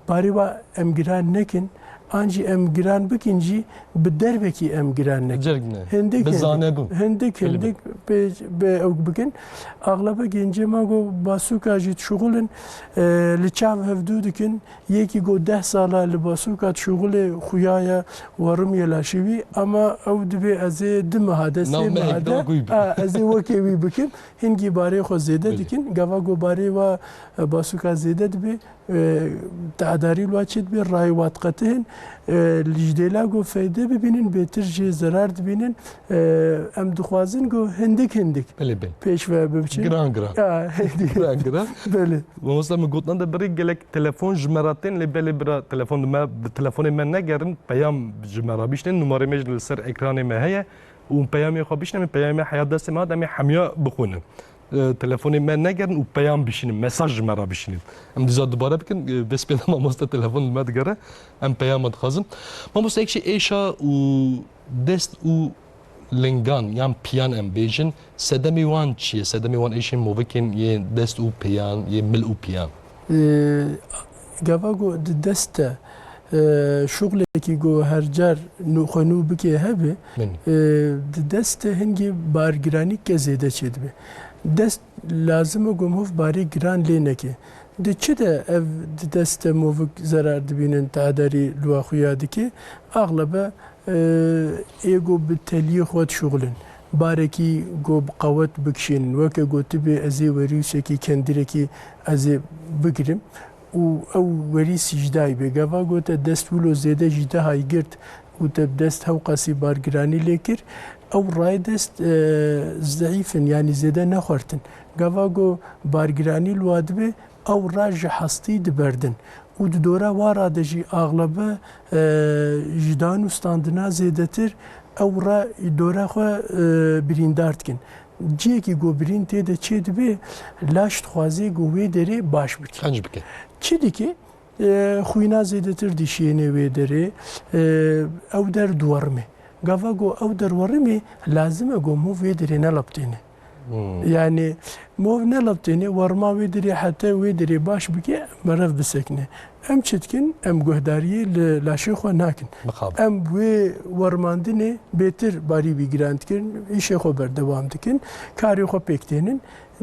Barê wa em giran nekin, an jî em giran bikin jî bi derbekî em giran nekin. Cerg ne. Hindik, Bi hindik, zanebûn. hindik, Belê, hindik pê, pê ew bikin. Axlebe gencê me ku basûka jî dişuxulin, e, li çav hevdû dikin. Yekî ku deh sala li basûka dişuxulê xuya ye, werimiye laşê wî, ama ew dibê ez ê du meha de, Nav sê mehek meha de, da guy bi. a, ez ê wekê wî bikim. Hingî barê xwe zêde Belê. dikin. Gava ku barê wa, e, basûka zêde dibe, e, teadarî li wa çê dibe, rayê wa diqetihin. E, li ji dêla ku feyde bibînin, bêtir jê zerar dibînin. E, em dixwazin ku hindik hindik Belê, belê. pêş ve bibiçin. Giran, giran. Ya, hindik. Giran, giran. Belê. Mamoste, min gotinan de birî gelek telefon ji me re tên, lê belê bira telefon di me, di telefonê me negerin, peyam ji me re biştin. Numarê me jî li ser ekranê me heye. Û peyamê xwe bişîne, em ê peyamê heya destê me hat, em ê hemiya bixwînin. E, telefonê me negerin û peyam bişînin, mesaj ji me re bişînin. Em dîsa dubare bikin, e, dest pê de mamoste telefon li me digere, em peyama dixwazin. Mamoste, ek jî êşa û dest û lingan yan piyan em bêjin, sedemê wan çi ye? Sedemê wan êşên movikên yê dest û piyan, yê mil û piyan? E, Gava ku di dest de, e, şuxlekî ku her car nû, xwe nû bike hebe, Min. e, di dest de hingî bargiranîke zêde çêdibe. Dest lazim e ku mov barê giran lê neke. Di çi de ev di dest de movik zerar dibînin, teadarî li wa xuya dike? Axlebe, e, ê ku bi teliyê xwe dişuxulin. Barekî ku bi qewet bikişînin. Weke ku tu bê ez ê werî wîsekî kendirekî ez ê bigirim. û ew werî sîcdayî bê. Gava ku te dest wilo zêde jî dehayî girt û te bi dest hewqasî bargiranî lê kir, ew rayê dest, e, zeîf in, yanî zêde nexwertin. Gava ku bargiranî li wa dibe, ew ra ji hestî diberdin. Û di dora wa ra de jî axlebe, e, ji dan û standina zêdetir ew ra dora xwe, e, birîndar dikin. Cihekî ku birîn tê de çê dibe, laş dixwaze ku wê derê baş bike. Qenc bike. Çi dike? E, xwîna zêdetir dişiyêne wê derê, e, ew der diwerime. Gava ku ew der werime, lazim e ku mov wê derê neleptêne. Hmm. Yani, mov neleptêne, werma wê derê heta wê derê baş bike, merev bisekine. Em çi dikin? Em guhdariyê li laşê xwe nakin. Mixabin. Em wê wermandinê bêtir barî bî giran dikin, îşê xwe berdewam dikin, karê xwe pêk tênin.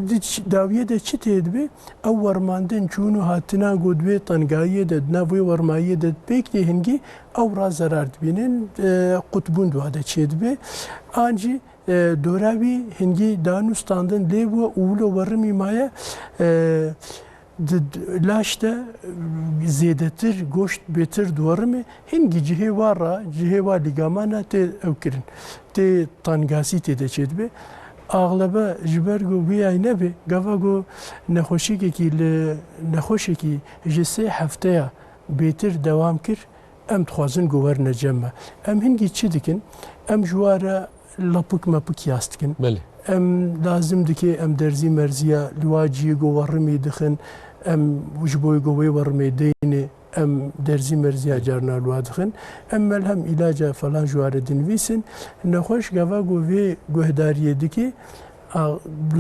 Di ç-, dawiyê de çi tê dibe? Ew wermandin çûn û hatina ku di wê tengayiyê de, di nav wê wermayiyê de pêk tê hingî, ew ra zerar dibînin, e, qutbûn di wa de çê dibe. An jî, e, dora wî hingî dan û standin lê bû û wilo werimî maye, e, Di, di, laş de, e, zêdetir goşt bêtir diwerime, hingî cihê wa ra, cihê wa lîgamana tê ew kirin, tê tangasî tê de çêdibe. Axlebe ji ber ku wiyay nebe, gava ku nexweşîkekî li nexweşekî ji sê hefteya bêtir dewam kir, em dixwazin ku werine cem me. Em hingî çi dikin? Em ji wa re lapik mepik yas dikin. Belê. Em lazim dike em derzî merziya li wa cihê ku werimê dixin, em ji bo ku wê werimê deyne, em derzî merziya carna li wa dixin. Em melhem, îlaca falan ji wa re dinivîsin. Nexweş gava ku vê guhdariyê dike, a,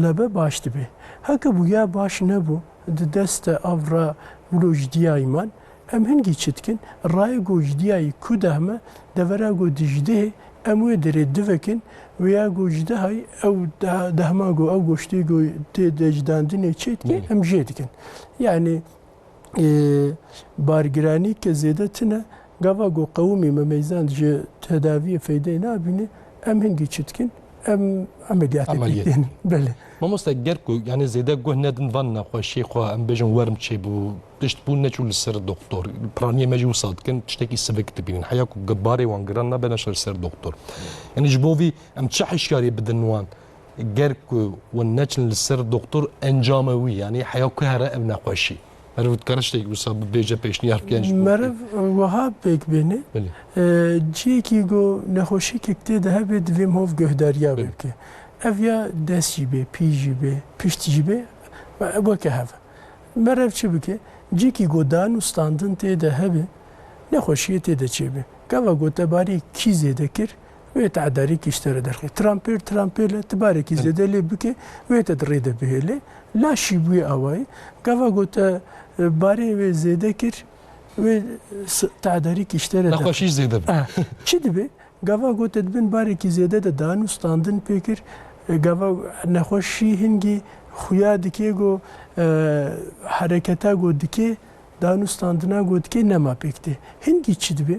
lebe baş dibe. Heke bûya baş nebû, di dest de av re wilo ji diyayî man. Em hingî çi dikin? Rayê ku ji diyayî ku dehme, devera ku dijdihê, em wê derê divekin, wêya ku ji dihayî ew de-, dehma ku ew goştê ku tê de ji dandinê çê dike, Belê. em jê dikin. Yani, e, bargiranî ke zêde tine, gava ku qewimî me meyzand ji tedaviyê feydeyê nabîne, em hingî çi dikin? Em emeliyatê Emeliyat. pêk tên. Belê. Mamoste, ger ku, yani, zêde guh nedin van nexweşiyê xwe, em bêjin werm çêbû, tişt bû neçû li ser doktor. Piraniyê me jî wisa dikin, tiştekî sivik dibînin. Heya ku ge-, barê wan giran nabe neşe li ser doktor. Yani, ji bo vî em çi hişyariyê bidin wan? Ger ku wan neçin li ser doktor, encame wî, yani, heya ku here ev nexweşî. Meriv dikare tiştekî wisa bibêje, pêşniyar bike ji bo Meriv wiha pêk bêne. Belê. E, cihekî ku nexweşîkek tê de hebe, divê mov guhdariya wê Belê. bike. Ev ya dest jî bê, pî jî bê, pişt jî bê, weke hev e. Meriv çi bike? Cihekî ku dan û standin tê de hebe, nexweşiyê tê de çêbe. Gava ku te barê kî zêde kir, wê tedarîkî ji te re derxî. Trampêl, trampêl e, tu barekî zêde lê bike, wê te di rê de bihêle. Laşî bûye awayî. Gava ku te, e, barê wê zêde kir, wê s-, tedarîkî ji te re derxî. Nexweşî zêde be. Ah, çi dibe? Gava ku te di bin barekî zêde de danûstandin pê kir, e, gava nexweşî hingî xuya dike ku, e, hereketa ku dike, danûstandina ku dike nema pêk tê. Hingî çi dibe?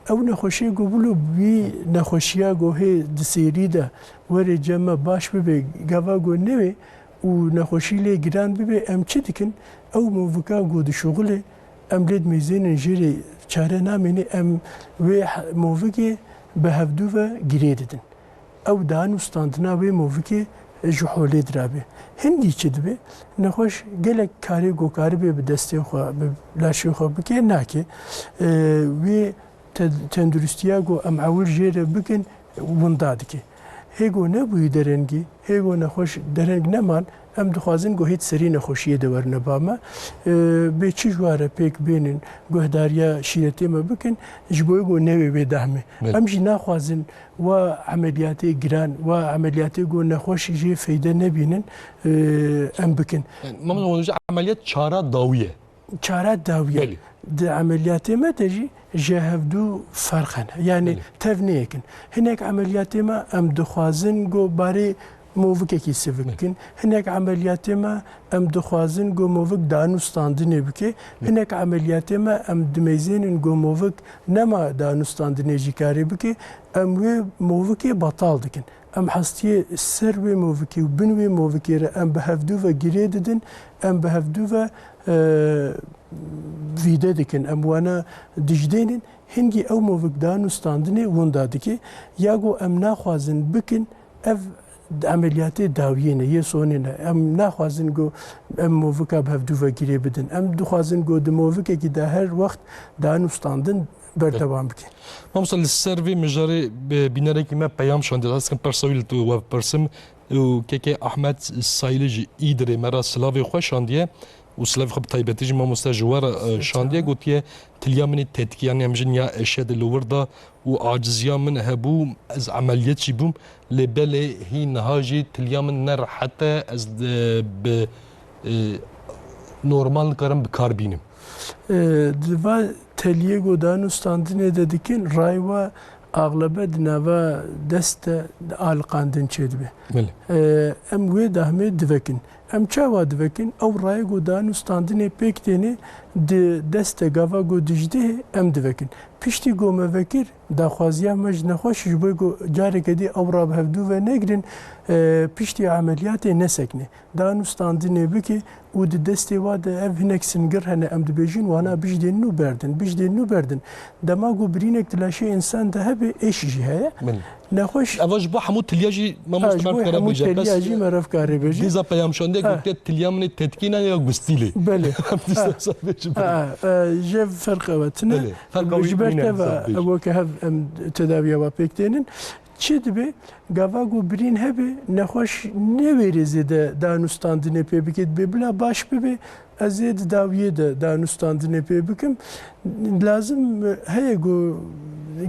Ew nexweşiyê ku wilo wî nexweşiya ku hê di sêrî de were cem me baş bibe, gava ku newê û nexweşî lê giran bibe, em çi dikin? Ew movika ku dişuxulê, em lê dimeyzênin, jê re çare namêne, em wê he-, movikê bi hevdû ve girê didin. Ew danûstandina wê movikê ji holê dirabe. Hingî çi dibe? Nexweş gelek karê ku karibe bi destê xwe, bi laşê xwe bike, nake. E, wê te-, tenduristiya ku em ewil jê re bikin, winda dike. Hê ku nebûyî derengî, hê ku nexweş dereng neman, em dixwazin ku hê di serî nexweşiyê de werine ba me. E, bê çi ji wa re pêk bênin, guhdariya şîretê me bikin, ji bo ku newê wê dehmê. Belê. Em jî naxwazin wa emeliyatê giran, wa emeliyatê ku nexweş jê feyde nebînin, e, em bikin. Yani, Mamosta, hûn ji emeliyat çara dawî ye. Çara dawî ye. Belê. Di emeliyatê me de jî ji hevdû ferq hene. Yani Belê. Tev nêyekin. Hinek emeliyatê me em dixwazin ku barê movikekî sivik Belê. Bikin. Hinek emeliyatê me em dixwazin ku movik danûstandinê bike. Belê. Hinek emeliyatê me em dimeyzênin ku movik nema danûstandinê jî karê bike. Em wê movikê betal dikin. Em hestiyê ser wê movikê û bin wê movikê re em bi hevdû ve girê didin, em bi hevdû ve, e, vîde dikin, em wana dijdênin, hingî ew movik danûstandinê winda dike, ya ku em naxwazin bikin, ev emeliyatê dawiyê ne, yê sonê ne. Em naxwazin ku em movika bi hevdû ve girê bidin. Em dixwazin ku di movikekî de her wext danûstandin berdewam bike. Mamosta, li ser vê mijarê bi bînerekî me peyam şandiye. Ez dikim persa wî li tu we bipirsim. Û kekê Ahmet Sayilî ji Îdirê me re silavê xwe şandiye û silavê xwe bi taybetî jî mamoste ji we re, e, Sağ ol. Şandiye, gotiye, tiliya min ê tetkî, yanî em jin ya eşedê li wir da û aciziya min hebû, ez emeliyet jî bûm, lê belê hî niha jî tiliya min ne rehet e, ez, e, bi, e, normal nikarim bi kar bînim. E, di va teliyê ku danûstandinê de dikin, raywa axlebe di nava dest de aliqandin çêdibe. Belê. E, em wê dahmê divekin. Em çawa divekin? Ew rayê ku danûstandinê pêk têne di dest de gava ku dijdihê em divekin. Piştî ku me vekir, daxwaziya me ji nexweş ji bo ku careke dî ew ra bi hevdû ve negirin, e, piştî emeliyatê nesekine. Danûstandinê bike û di destê wa de ev hinek singir hene, em dibêjin wana bijdênin û berdin, bijdênin û berdin. Dema ku birînek di laşê însan de hebe, êş jî heye. Belê. Nexweş. Eva ji bo hemû tiliya jî Ha, mamoste ji bo merv kare hemû bêje. Teliya Bes jî merv kare bêje. Dîza peyam şandiye Ha. Gotiye tiliya min ê tetkî ne ya gustîlê. Belê. Em dîsa Ha. Sabê jî Ha, e, ji ferq ewe tine. Belê. Ferq ewe Ji ber tine teva hesab bêje. Ew ke hev em tedaviya wa pêk tênin. Çi dibe? Gava ku birîn hebe, nexweş newêrê zêde danûstandinê pê bike, dibê bila baş bibe, ez ê di dawiyê de danûstandinê pê bikim. Lazim heye ku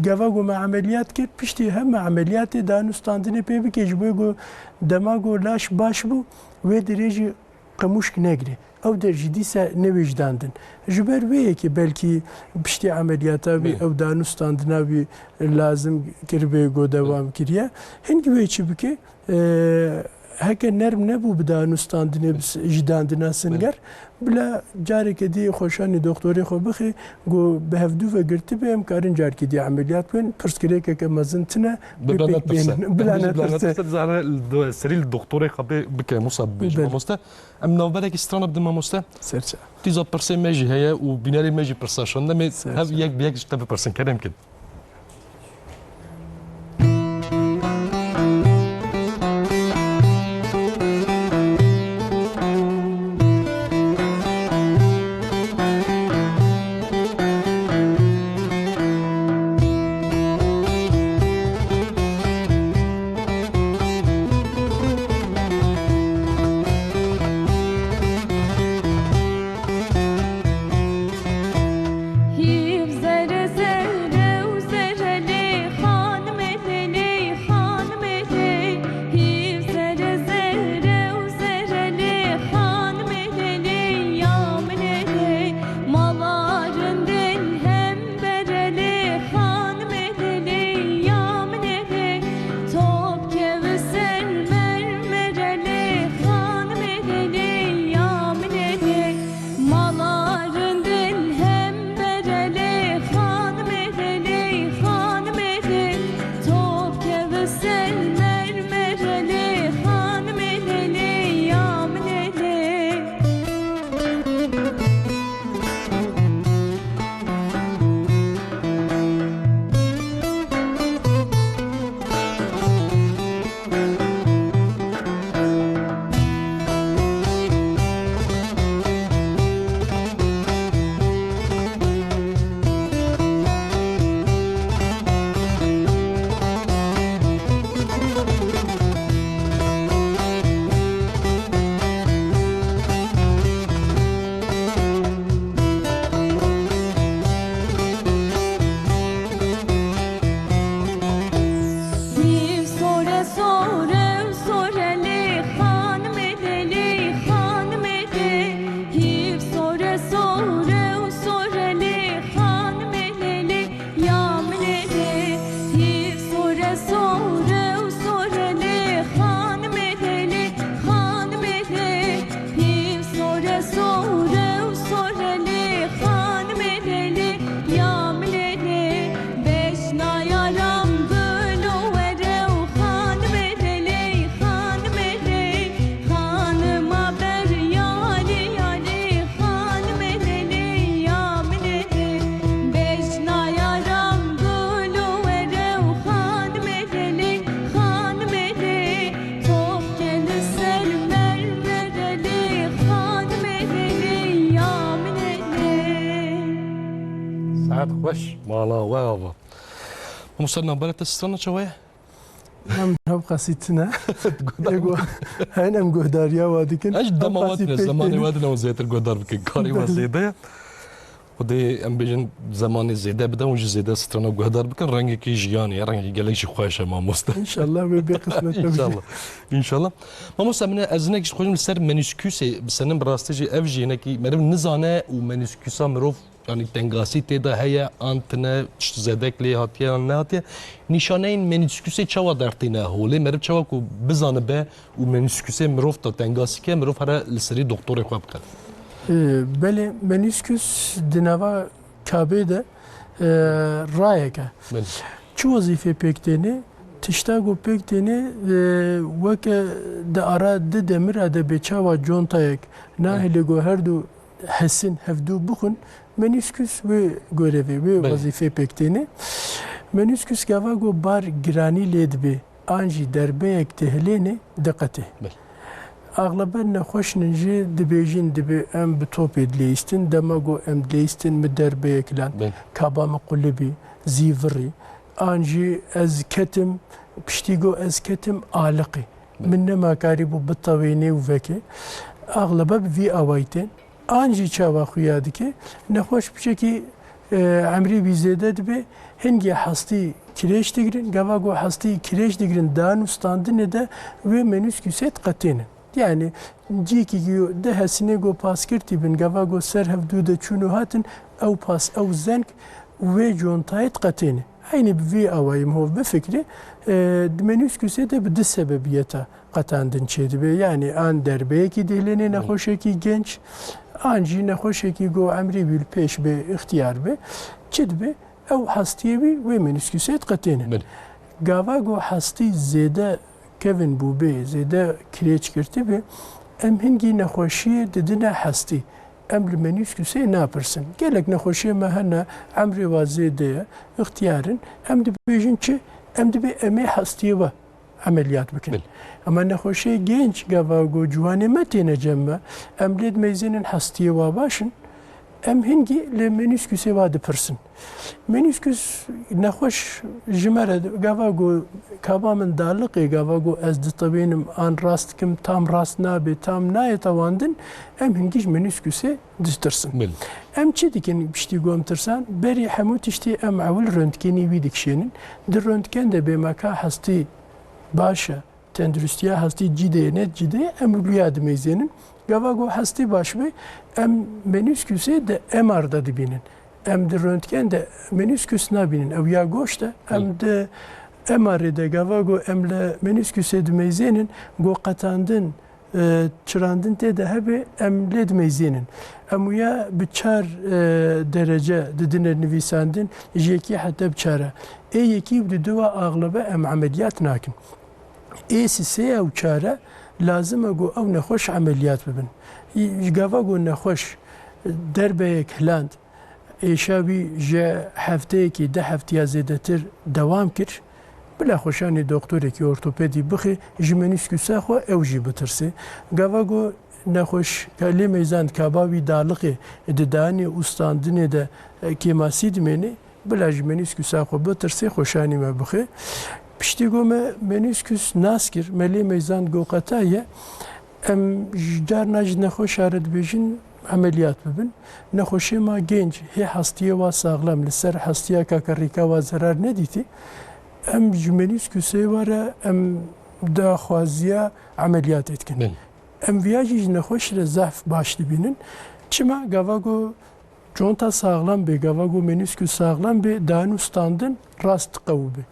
gava ku me emeliyat kir, piştî heme emeliyatê danûstandinê pê bike, ji bo ku dema ku laş baş bû, wê derê jî qimûşk negre. Ew der jî dîsa newê ji dan din. Ji ber wê yekê belkî piştî emeliyata wî Bê. Ew danûstandina wî lazim kiribe ku dewam kiriye. Hingî wê çi bike? E, heke nerm nebû bi danûstandinê bi s-, ji dandina singer, Bê. Bila careke dî xweşanî doktorê xwe bixe, ku bi hevdû ve girtibe, em karin carekê dî emeliyat bikin. Pirsgirêkeke mezin tine, Bi wê bila pêk netirse. Bênin. Bila Em jî bila netirse. Netirse, dizane li do-, serî li doktorê xwe bê-, bike, Musa bibêje, Belê. Mamoste. Em navberekî strana bidin mamoste. Serçe. Tîza pirsê me jî heye û bînerê me jî pirsa şandin. Em ê Serçe. Hev yek bi yek ji te bipirsin. Kerem kin. Xweş, mala we ava. Mamoste, navbera te strana çawa ye? Em hev qasî tune. Ego, hen em guhdariya wa dikin. Ez dema wa tune, zemanê wa dine û zêtir guhdar bikin. Karê wa zêde ye. Xwedê em bêjin zemanê zêde bide û ji zêde strana guhdar bikin. Rengekî jiyanê ye, rengekî gelek jî xweş e mamoste. Înşallah wê bê qismet. Înşallah. Înşallah. Mamoste, min ez hinek ji xwe li ser menîskûsê bisenim, bi rastî jî ev jî hinekî meriv nizane û menîskûsa mirov, yanî tengasî tê de heye an tine, tişt zedek lê hatiye an nehatiye. Nîşaneyên menîskûsê çawa dertîne holê? Meriv çawa ku bizanibe û menîskûsê mirov da tengasî ke, mirov here li serî doktorê xwe bikeve. Ee, belê, menîskûs di nava kabê de, e, rayek e. Belê. Çi wezîfê pêk têne? Tişta ku pêk têne, e, weke di ara di demira de bê çawa contayek nahêle ku her du hesin hevdu bixwin, menîskûs wê gorevê, wê Belê. wezîfê pêk têne. Menîskûs gava ku bar giranî lê dibê, an jî derbeyek dihilêne, diqetê. Belê. Axlebe nexweşin jî dibêjin, dibê em bi topê dileyistin, dema ku em dileyistin min derbeyek lan, Belê. kaba min qulibî, zîvirî, an jî ez ketim, piştî ku ez ketim aliqî. Belê. Min nema karîbû bitewênê û vekê. Axlebe bi vî awayî tên. An jî çawa xuya dike? Nexweş piçekî, e, emrê wî zêde dibe, hingê hestî kirêç digirin, gava ku hestî kirêç digirin, dan û standinê de wê menîskûsê diqetênin. Yani cîkî ku di hesinê ku paskirtî bin, gava ku ser hevdû de çûn û hatin, ew pas, ew zeng wê contayê diqetêne. Eynî bi vî awayî mihov bifikre, e, di menîskûsê de bi du sebebiyeta qetandin çêdibe. Yani an derbeyekî dihilêne, Hı. nexweşekî genç, an jî nexweşekî ku emrê wî li pêş be, ixtiyar be, çi dibe? Ew hestiyê wî wê menîskûsê diqetêne. Belê. Gava ku hestî zêde kevin bûbe, zêde kirêç girtibe, em hingî nexweşiyê didine hestî. Em li menîskûsê napirsin. Gelek nexweşiyê me hene, emrê wa zêde ye, ixtiyar in. Em dibêjin çi? Em dibê em ê hestiyê we emeliyat bikin. Belê. Ema nexweşiyê genç, gava ku ciwanê me têne cem me, em lê dimeyzênin hestiyê wa baş in, em hingî li menîskûsê wa dipirsin. Menîskûs nexweş ji me re, gava ku kaba min daliqê, gava ku ez ditewênim an rast dikim, tam rast nabe, tam nayê tewandin, em hingî ji menîskûsê ditirsin. Belê. Em çi dikin piştî ku em tirsan? Berî hemû tiştî em ewil röntgenî wî dikişênin. Di röntgen de bê me ka hestî baş e, tenduristiya hestî cîdê ye, ne cîdê ye, em wî ya dimeyzênin. Gava ku hestî baş be, em menîskûsê di M R de dibînin. Em di röntgen de menîskûs nabînin. Ew ya goşt e. Em Hı. di M R'ê de gava ku em li menîskûsê dimeyzênin, ku qetandin, e, çirandin tê de hebe, em lê dimeyzênin. Em wî ya bi çar, e, derece didine nivîsandin, ji yekî heta bi çar e. Ê yekî û di du wa axlebe em emeliyat nakin. Ê sisê ew çare lazim e ku ew nexweş emeliyat bibin. Ji gava ku nexweş derbeyek hiland, êşa wî ji hefteyekî deh heftiya zêdetir dewam kir, bila xweşanê doktorekî ortopedî bixê, ji menîskûsa xwe ew jî bitirsê. Gava ku nexweş ka lê meyzand kaba wî daliqê di danê û standinê de, e, kêmasî dimênê, bila ji menîskûsa xwe bitirsê, xweşanî me bixê. Piştî ku me menîskûs nas kir, me lê meyzand ku qeta ye, em ji carna ji nexweşa re dibêjin emeliyat bibin. Nexweşê ma genc, hê hestiyê wa saxlem, li ser hestiya kakerrîka wa zerar nedîtî. Em ji menîskûsê wa re em daxwaziya emeliyatê dikin. Belê. Em viya jî ji nexweş re zehf baş dibînin. Çima? Gava ku conta saxlem bê, gava ku menîskûs saxlem bê, dan û standin rast qew bê.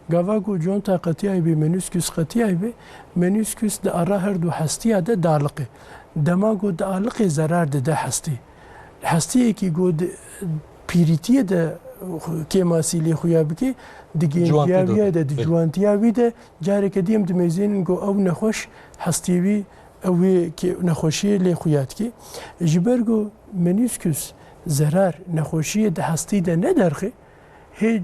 Gava ku conta qetiyayî bê, menîskûs qetiyayî bê, menîskûs di ara her du hestiya de daliqê. Dema ku dialiqê zerar dide hestî. Hestiyekî ku di pîrîtiyê de kêmasî lê xuya bike, di Ciwantî gêntiya de. wî de, di Belê. ciwantiya wî de careke dî em dimeyzênin ku ew nexweş hestiyê wî ew ê kê-, nexweşiyê lê xuya dike. Ji ber ku menîskûs zerar nexweşiyê di hestî de nederxe, hê, e,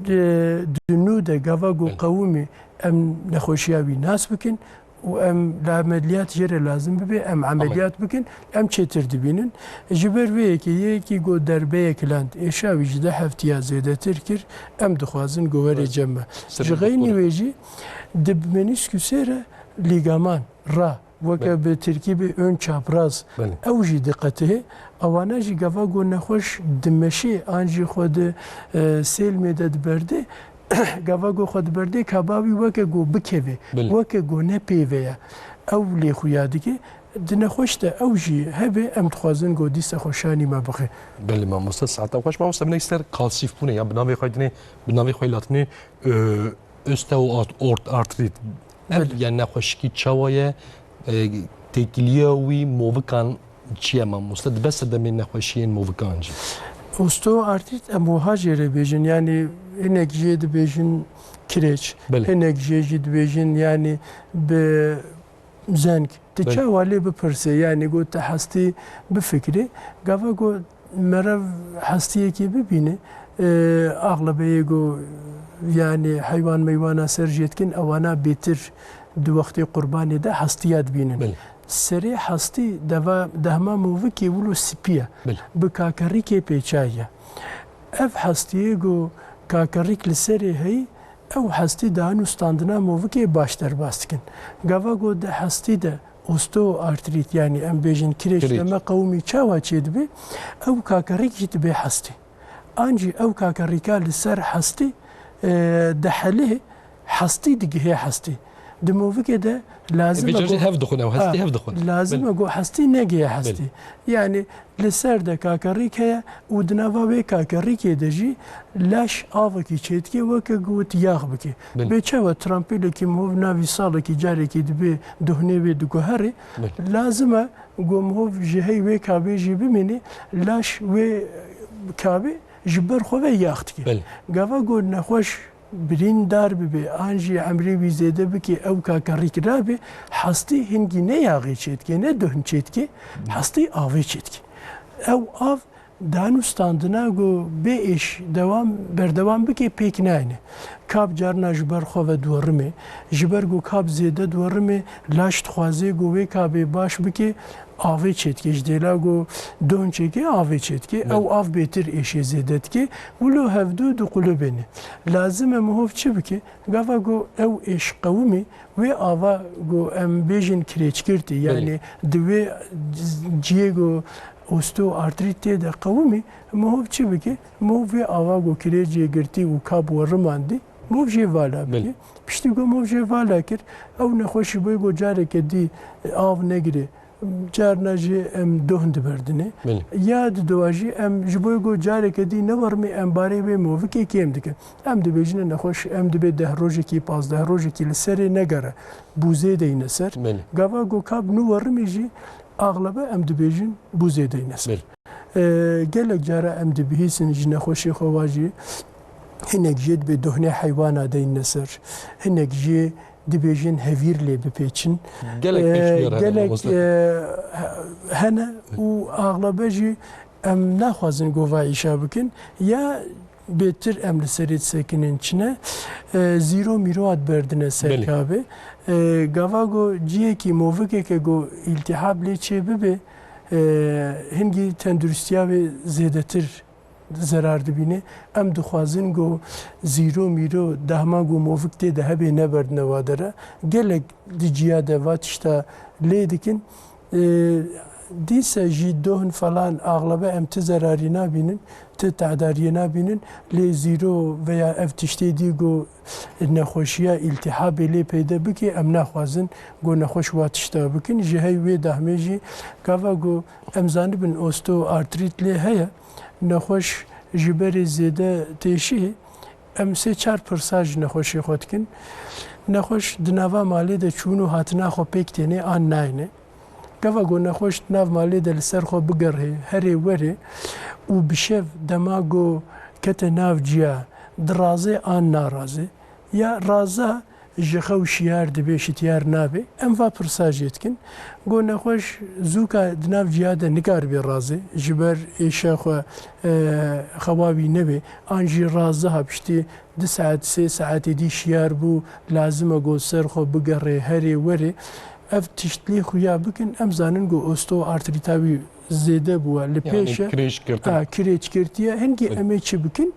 di nû de gava ku Belê. qewimî em nexweşiya wî nas bikin û em li emeliyat jê re lazim bibe, em emeliyat bikin, em çêtir dibînin. Ji ber vê yekê yekî got derbeyek lend êşa wî ji deh heftiya zêdetir kir, em dixwazin ku were cem me. Ji xeynî wê jî di menîskûsê re lîgaman ra, weke bi tirkî bê ön çapraz, ew jî diqetihê. Ewana jî gava ku nexweş dimeşê an jî xwe di, e, sêlmê de diberdê, gava ku xwe diberdê, kaba wî weke ku bikevê, weke ku ne pêve ye. Ew lê xuya dike. Di nexweş de ew jî hebe, em dixwazin ku dîsa xwe şanî me bixe. Belê mamoste, saeta xweş. Mamoste, binek ser kalsîfbûnê ya bi navê xwe dinê, bi navê xwe latinê, e, osteoartrit. Ev, belê, yani nexweşikî çawa ye? E, têkiliya wî movikan çi ye mamoste? Dibe sedemê nexweşiyên movikan jî. Osteoartrit em wiha jê re bêjin, yani hinek jê dibêjin kirêç, belê, hinek jê jî dibêjin yani bi zeng. Tu, belê, çawa lê bipirse, yani got tu hestî bifikirî, gava got meriv hestiyekê bibîne, e, axlebeyê got, yani heywan meywana ser jê dikin, ewana bêtir di wextê qurbanê de hestiya dibînin. Belê. Serê hestî deva dehma movikê wilo spî ye. Belê. Bi kakerîkê pêçayiye. Ev hestiyê got kakerîk li serê heyî, ew hestî danu standina movikê baş derbas dikin. Gava ku di hestî de osteoartrit, yani em bêjin kirêç, kirêç, deme qewimî çawa çêdibe, ew kakerîk jî dibe hestî. An jî ew kakerîka li ser hestî, e, dihelê, hestî digihê hestî. Di movikê de lazim e ku hev dixwin, ew hestî, ha, hev dixwin. Lazim e ku hestî negihê hestî. Belê. Yani li ser de kakerîk heye û di nava wê kakerîkê de jî laş avekî çêdike weke got yax bike. Belê. Bê çawa trampêlekî mihov navî salekî carekî dibe duhnê wê diguherê. Belê. Lazim e ku mihov ji hey wê kabê jî bimîne, laş wê kabê ji ber xwe ve yax dike. Belê. Gava got nexweş birîndar bibe, an jî emrê wî zêde bike, ew kakerîk rabe, hestî hingî ne yaxê çêdike, ne duhn çêdike, hestî avê çêdike. Ew av danu standina ku bê êş dewam, berdewam bike pêk nayne. Kap carna ji ber xwe ve diwerime, ji ber ku kap zêde diwerime, laş dixwaze ku wê kabê baş bike, avê çêdike, ji dêla ku duhn çêke avê çêdike, belê, ew av bêtir êşê zêde dike, wilo hevdu diqulibêne. Lazim e mihov çi bike? Gava ku ew êş qewimî, wê ava ku em bêjin kirêçgirtî, belê, yani di wê ciyê ku osteoartrit tê de qewimî, mihov çi bike? Mihov vê ava ku kirêcê girtî û kap werimandî, mihov jê vala bike. Belê. Piştî ku mihov jê vala kir, ew nexweş ji bo ku careke dî av negire, carna jî em dohn diberdinê. Belê. Ya didoa jî em ji bo ku careke dî newermê, em barê wê movikê kêm dikin. Em dibêjine nexweş, em dibê deh rojekî, pazdeh rojekî li serê negere, bûzê deyne ser. Belê. Gava ku kap nû werimî jî axlebe em dibêjin bûzê deyne ser. Belê. E, gelek cara em dibihîsin ji nexweşê xwe wa jî hinek jê dibê dohnê heywana deyne ser, hinek jê dibêjin hevîr lê bipêçin. Gelek, e, pêşniyar hene, gelek, mamoste, e, hene û axlebe jî em naxwazin gova îşa bikin. Ya bêtir em li serê disekinin çine, e, zîro mîro hat berdine ser, belê, kabê. E, gava go ciyekî movikeke go îltihab lê çê bibe, e, hingî tenduristiya wê zêdetir zerar dibîne. Em dixwazin ku zîro mîro dehma ku movik tê de hebe neberdine wa dere. Gelek di ciya de va tişta lê dikin. E, dîse jî dohn falan axlebe em ti zerarî nabînin, ti tedariyê nabînin. Lê zîro veya ev tiştê dî ku nexweşiya îltihabê lê peyde bike, em naxwazin ku nexweş wa tişta bikin. Ji hey wê dehmê jî gava ku em zanibin osteoartrît lê heye, nexweş ji berê zêde têşî, em sê çar pirsa ji nexweşê xwe dikin. Nexweş di nava malê de çûn û hatina xwe pêk têne an nayne. Gava ku nexweş di nav malê de li ser xwe bigerhe, herê werê û bi şev dema ku kete nav ciya, diraze an naraze. Ya raza Ji xew şiyar dibe, şitiyar nabe. Em va pirsa jê dikin. Go nexweş zûka di nav ciya de nikaribê razê. Ji ber êşa xwe, e, xewa wî nebe. An jî raziha piştî du saet, sê saetê dî şiyar bû, lazim e go ser xwe bigerê, herê, werê. Ev tişt lê xuya bikin, em zanin go osteoartrîta wî zêde bûye. Li Yani pêş e, kirêç girtin. Ha, kirêç girtiye. Hingî Belê. em ê çi bikin?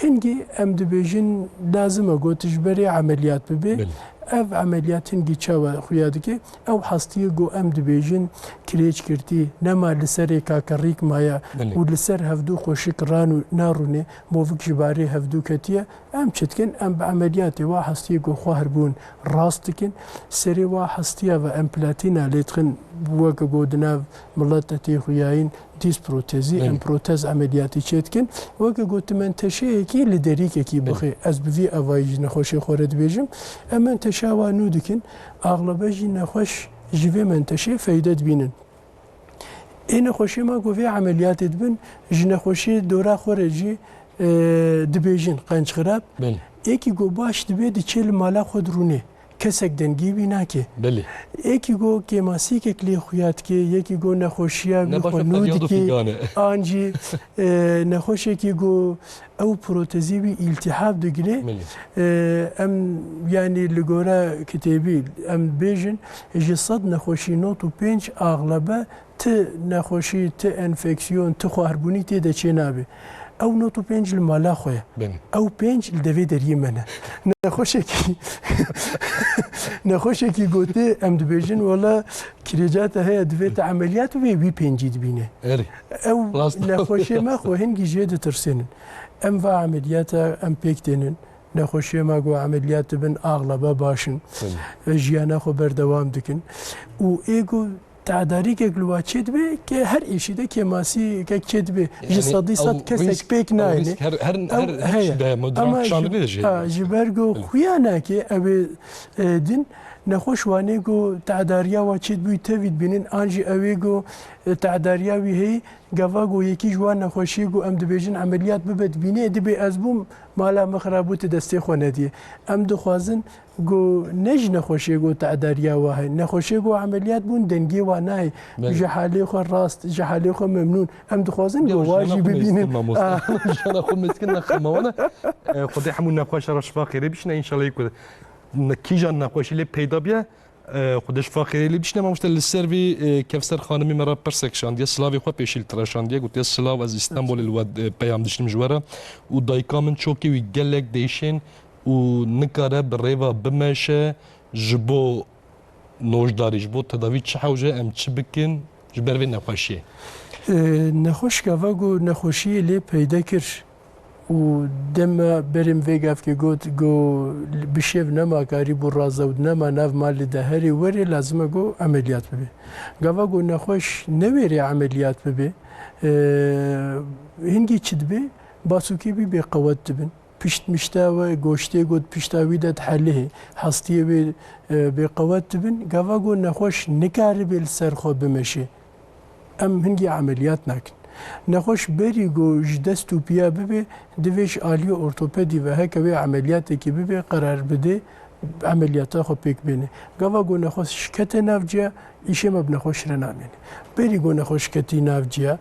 Hingî em dibêjin lazim e go tu ji berê emeliyat bibe. Belê. Ev emeliyat hingî çawa xuya dike? Ew hestiyê go em dibêjin kirêç girtî, nema li serê kakerîk maye Belê. û li ser hevdû xweşik ran û narûne, movik ji barê hevdû ketiye. Em çi dikin? Em bi emeliyatê wa hestiyê ku xwehir bûn rast dikin. Serê wa hestiya ve em platîna lê dixin, weke ku di nav milet de tê xuyayîn, dîs protezî, Belê. em protez emeliyatî çê dikin. Weke ku tu menteşeyekî li derîkekî Belê. bixê, ez bi vî avayî ji nexweşê xwe re dibêjim, em menteşa wa nû dikin. Axlebe jî nexweş ji vê menteşê feyde dibînin. Ê nexweşê ma ku vê emeliyatê dibin, ji nexweşê dora xwe re jî, e, dibêjin qenc xirab. Belê. Êkî ku baş dibe diçe li mala xwe dirûne. Kesek dengê wî nake. Belê. Êkî ku kêmasîkek lê xuya dike, yekî ku nexweşiya wî Ne baş xwe e nû feryad û dike, fîgan e. an jî, e, nexweşekî ku ew protezê wî îltihab digire. Belê. E, em, yanî li gora kitêbî em bêjin, ji sed nexweşî nod û pênc axlebe ti nexweşî, ti enfeksiyon, ti xwehrbûnî tê de çê nabe. Ew nod û pênc li mala xwe ye. Belê. Ew pênc li devê deriyê me ne. Nexweşekî, nexweşekî gotê, em dibêjin, wela kirêca te heye, divê te emeliyat bibe, wî pêncî dibîne. Erê. Ew Rast. nexweşê me xwe hingî jê ditirsênin. Em va emeliyata em pêk tênin. Nexweşê me ku emeliyat dibin, axlebe baş in. Belê. Jiyana xwe berdewam dikin. Û ê ku tedarîkek li wa çêdibe, ke her êşî de kêmasîkek çêdibe. Ji Yani sedî sed ew kesek rîsk, pêk ew nayêne. rîsk her, her, Ew her, her heye. tiştî de heye. Ama Modern kişandinê ji, de jê. ha, ji ber ku xuya nake, ew ê, e, din, nexweş wanê ku tedariya wa çêdibûyî tevî dibînin, an jî ew ê ku, e, tedariya wî heye, gava ku yekî ji wan nexweşiyê ku em dibêjin emeliyat bibe dibîne, dibê ez bûm, mala min xirab bû, tu destê xwe nediyê. Em dixwazin Go ne ji nexweşê go tedariya wa heye. Nexweşê go emeliyat bûn, dengê wa nayê. Belê. Ji halê xwe rast, ji halê xwe memnûn. Em dixwazin Ya, go wa jiyana jî xwe bibînin. mêztir, mamoste. Ah. Jiyana xwe mêztir, ne xema wana. E, Xwedê hemû nexweşa re şifa xêrê bişine, înşallah ku ne-, kîjan nexweşî lê peyda biye. E, Xwedê şifa xêrê lê bişine, mamoste. Li ser vî, e, Kevser xanimî me re pirsek şandiye, silavê xwe pêşî li tira şandiye, gotiye, Silav, ez Îstanbulê li we, e, peyam dişînim ji we re. Û dayika min çokê wî gelek değişên û nikare bi rêva bimeşe, ji bo nojdarî, ji bo tedavî çi hewce, em çi bikin ji ber vê nexweşiyê? Ee, nexweş gava ku nexweşiyê lê peyde kir û dema berê min vê gavkê got, ku bi şev nema karî bû raze û nema nav malê de herê werê, lazim e ku emeliyat bibe. Gava ku nexweş newêrê emeliyat bibe, ee, hingî çi dibe? Basûkê wî bêqewet dibin. Pişt mişta we, goştê got pişta wî de dihelihê. Hestiyê wê, e, bêqewet dibin. Gava got nexweş nikaribe li ser xwe bimeşe. Em hingî emeliyat nakin. Nexweş berî got ji dest û piya bibe, divê ji aliyê ortopedî ve heke wê emeliyatekî bibe, qerar bide, emeliyata xwe pêk bêne. Gava got nexweş kete nav ciya, îşê me bi nexweş re namêne. Berî got nexweş ketî nav ciya,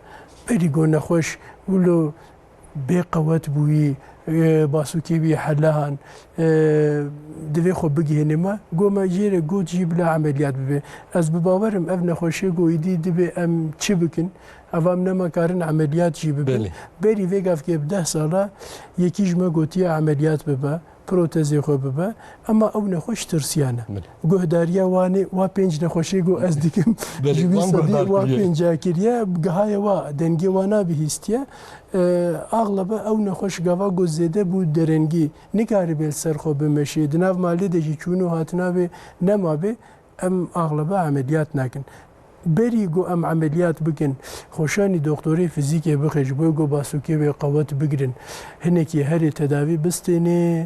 berî got nexweş wilo bêqewet bûyî, e, basûkê wî helehan, e, divê xwe bigihêne me. Got me jê re got jî bila emeliyat bibe. Ez bi bawer im ev nexweşê ku êdî dibê em çi bikin? Eva em nema karin emeliyat jî bibin. Belê. Berî vê gavkê bi deh sala yekî ji me gotiye emeliyat bibe, protezê xwe bibe. Ema ew nexweş tirsiyane. Belê. Guhdariya wan ê, wa pênc nexweşê ku ez dikim, Belê, ji wî wan sedî guhdar wa kiriye. pênca kiriye, gihaye wa, dengê wa nabihîstiye. E, axlebe ew nexweş gava ku zêde bû derengî, nikaribe li ser xwe bimeşê, di nav malê de jî çûn û hatina wê nemabe, em axlebe emeliyat nakin. Berî ku em emeliyat bikin, xweşanî doktorê fizîkê bixe, ji bo ku basûkê wê qewet bigirin, hinekî herê tedavî bistêne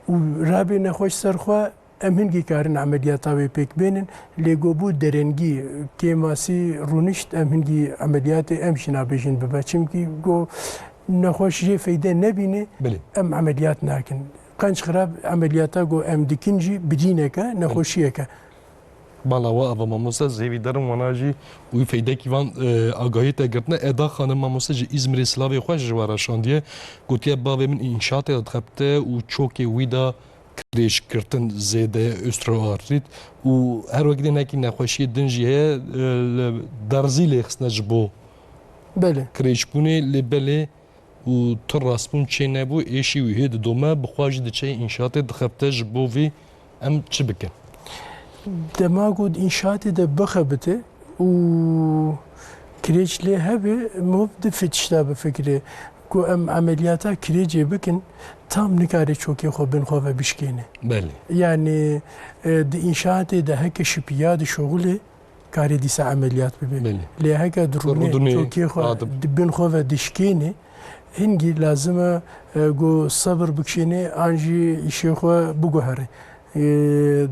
û rabê nexweş ser xwe, em hingî karin emeliyata wê pêk bênin, lê ku bû derengî, kêmasî, rûnişt, em hingî emeliyatê em jî nabêjin bibe. Çimkî ku nexweş jê feyde nebîne, Belê. em emeliyat nakin. qenc xirab emeliyata ku em dikin jî bidîneke, nexweşiyeke. Bala we ava mamoste, ez hêvîdar im wana jî wî feydekî van, e, agahî te girtine. Eda Xanim mamoste ji Îzmirê silavê xwe ji we re şandiye. Gotiye, bavê min înşaatê de dixebite û çokê wî de kirêç girtin zêde osteoartrit û her wekî dê hinekî nexweşiyê din jî heye, e, li derzî lê xistine ji bo Belê. kirêçbûnê, lê belê û tu rastbûn çê nebû, êşî wî hê didome, bi xwe jî diçe înşaatê dixebite, ji bo vî em çi bikin? Dema ku di înşaatê de bixebite û kirêç lê hebe, mov di fê tişta bifikire. Ku em emeliyata kirêcê bikin, tam nikare çokê xwe bin xwe ve bişkêne. Belê. Yani, e, di înşaatê de heke şipiya dişuxulê, karê dîsa emeliyat bibe. Belê. Lê heke di rûnê Rûdinê çokê xwe adim. di bin xwe ve dişkêne, hingî lazim e, e, ku sebir bikişêne an jî îşê xwe biguhere. E,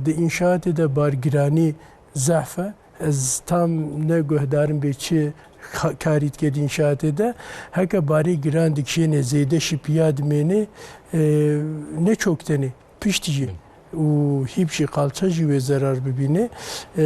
di înşaatê de bargiranî zehf e. Ez tam ne guhdarim bê çi ka-, karî dike di înşaatê de. Heke barê giran dikişêne, zêde şipiya dimêne, e, ne çok tenê. Piştî jî û hîp jî, qalça jî wê zerar bibîne. E,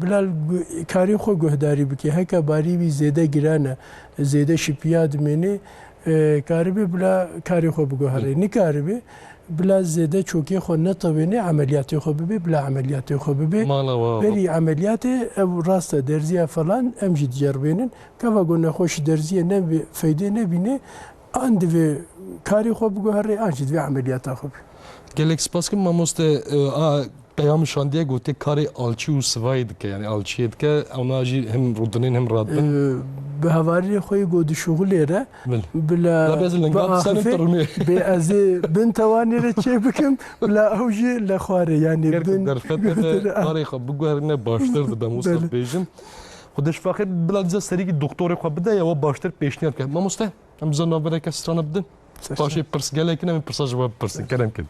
bila gu-, karê xwe guhdarî bike. Heke barî wî zêde giran e, zêde şipiya dimêne, e, karibe bila karê xwe biguhere. Nikaribe bila zêde çokê xwe netewêne, emeliyatê xwe bibe, bila emeliyatê xwe bibe. Mala wa. Berî emeliyatê ew rast e, derziya falan em jî diceribênin. Keva ku nexweş derziye ne feydê nebîne, an divê karê xwe biguhere, an jî divê emeliyata xwe be. Gelek spas kim mamoste, e, a peyam şandiye gote karê alçî û sivayê dike, yani alçiyê dike, ona jî hem rûdinên hem radibin. E, bi hevalê xwe yê ku dişuxulê re, Bil. bila La bi ez li bi lingan disanim axifê, tirmê. bê ez ê bin tewanê re çê bikim, bila ew jî li xwarê, yani Ger ku bin derfete de götüre. karê xwe biguherîne baştir dibe, Musa Belê. bêjim. Xwedê şifa xêr, bila dîsa serîkî doktorê xwe bide ya we baştir pêşniyar bike. Mamoste, em bize navbereke strana bidin. Sersen. Paşê pirs gelek in, em ê pirsa ji we bipirsin. Kerem kin.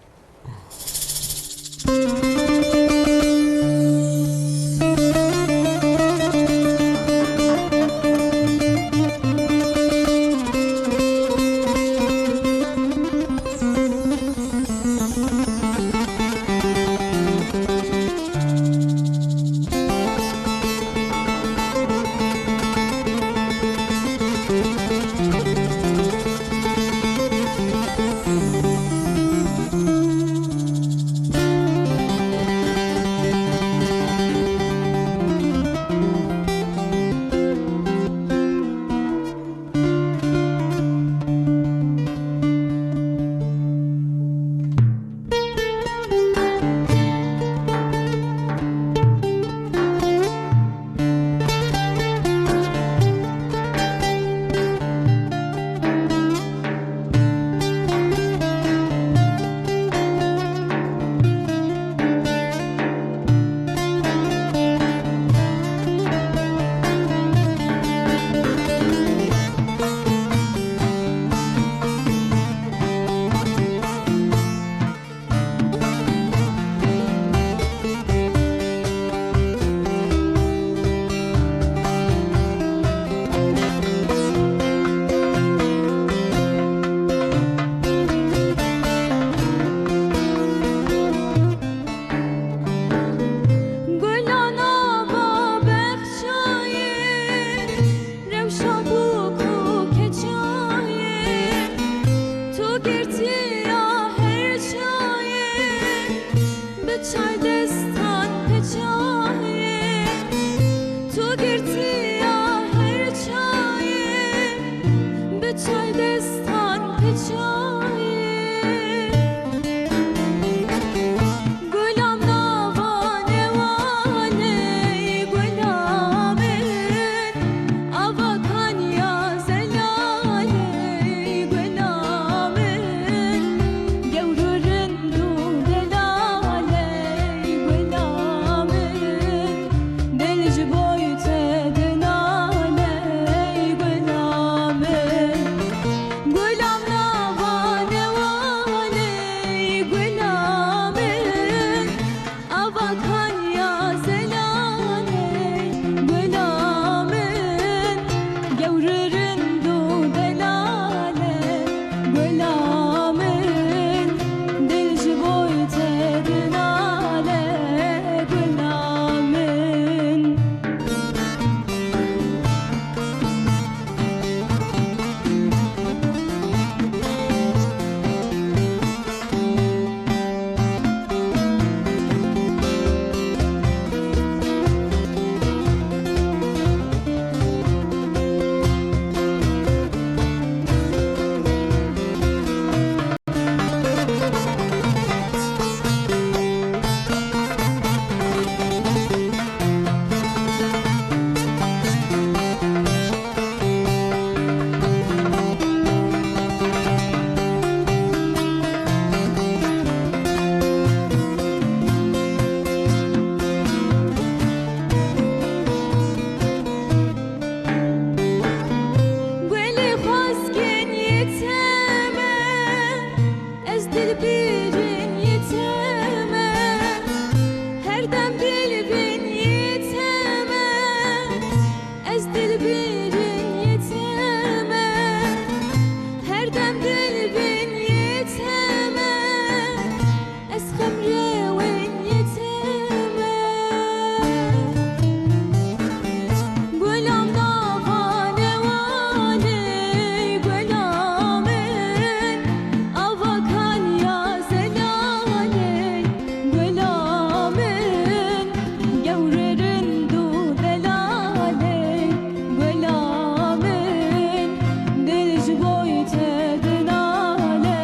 Ji bo te dinale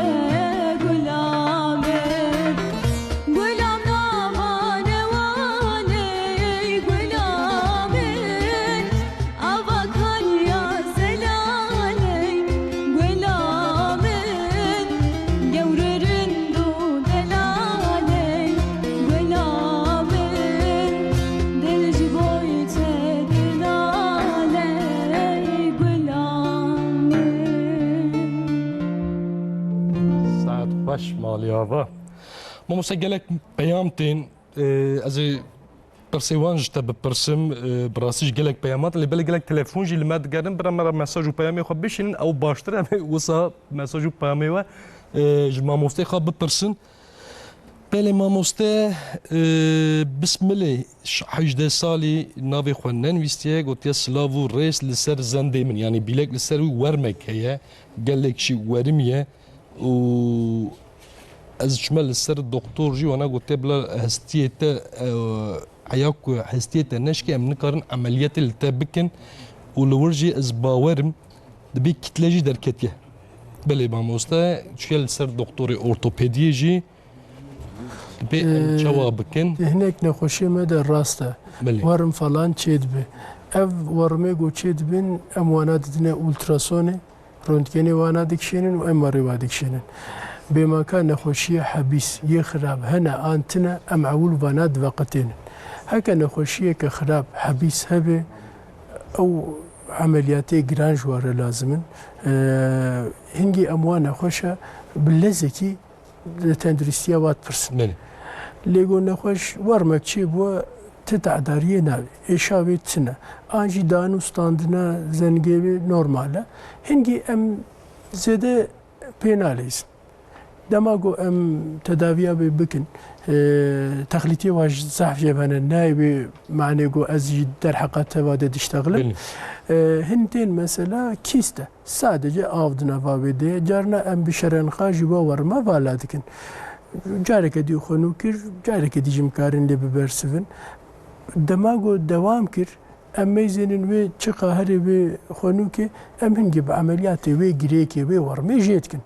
gula min, gulam nava newalê gula min, ava kaniya zelalê gula min, gewririn du delalê gula min, dil ji bo te dinale gula min. Saet xweş malî ava. Mamoste gelek peyam tên, e, ez ê pirsê wan ji te bipirsim, e, bi rastî jî gelek peyam hatin, lê belê gelek telefon jî li me digerin, bira me re mesaj û peyamê xwe bişînin, ew baştir em ê wisa mesaj û peyamê we, e, ji mamostê xwe bipirsin. Belê mamoste, e, Bismilê, ş-, hejdeh salî navê xwe nenivîstiye, gotiye, "Silav û rêz li ser zendê min." Yanî bîlek li ser wî wermek heye, gelek jî werimî ye û ez çime li ser doktor jî wana gotiye, "Bila hestiyê te, e, heya ku hestiyê te neşke, em nikarin emeliyetê li te bikin." Û li wir jî ez bawer im, dibê kîtle jî derketiye. Belê mamoste, çûye li ser doktorê ortopediyê jî, dibê em Ee, çawa bikin? Hinek nexweşiyê me de rast e. Belê. Werm falan çêdibe. Ev wermê ku çêdibin, em wana didine ultrasonê, röntgenê wana dikişênin û M R ê wa dikişênin. Bêmaka nexweşiyê hebîs, yê xirab hene an tine, em ewil vana diveqetênin. Heke nexweşiyeke xirab, hebîs hebe, ew emeliyatê giran ji wa re lazim in. Ee, hingî em wa nexweşa bi lezekî li tenduristiya wa dipirsin. Belê. Lê go nexweş wermek çêbûye, ti tedariyê nabê. Êşa wê çi ne? An jî dan û standina zengê wê normal e. Hingî em zêde pê naleyzin. Dema ku em tedaviya wê bikin, e, texlîtiyê wa ji zehf jê bene, nayê wê manê ku ez jî derheqa teva de diştexlim. Belê. E, hin tên mesela kîst e. Sadece av di nava wê de ye. Carna em bi şerenxa ji we werma vala dikin. Careke dî xwe nû kir, careke dî jî em karin lê bibersivin. Dema ku dewam kir, em meyzênin wê çi qaherê wê xwe nû ke, em hingê bi emeliyatê wê girêkê wê wermê jê dikin.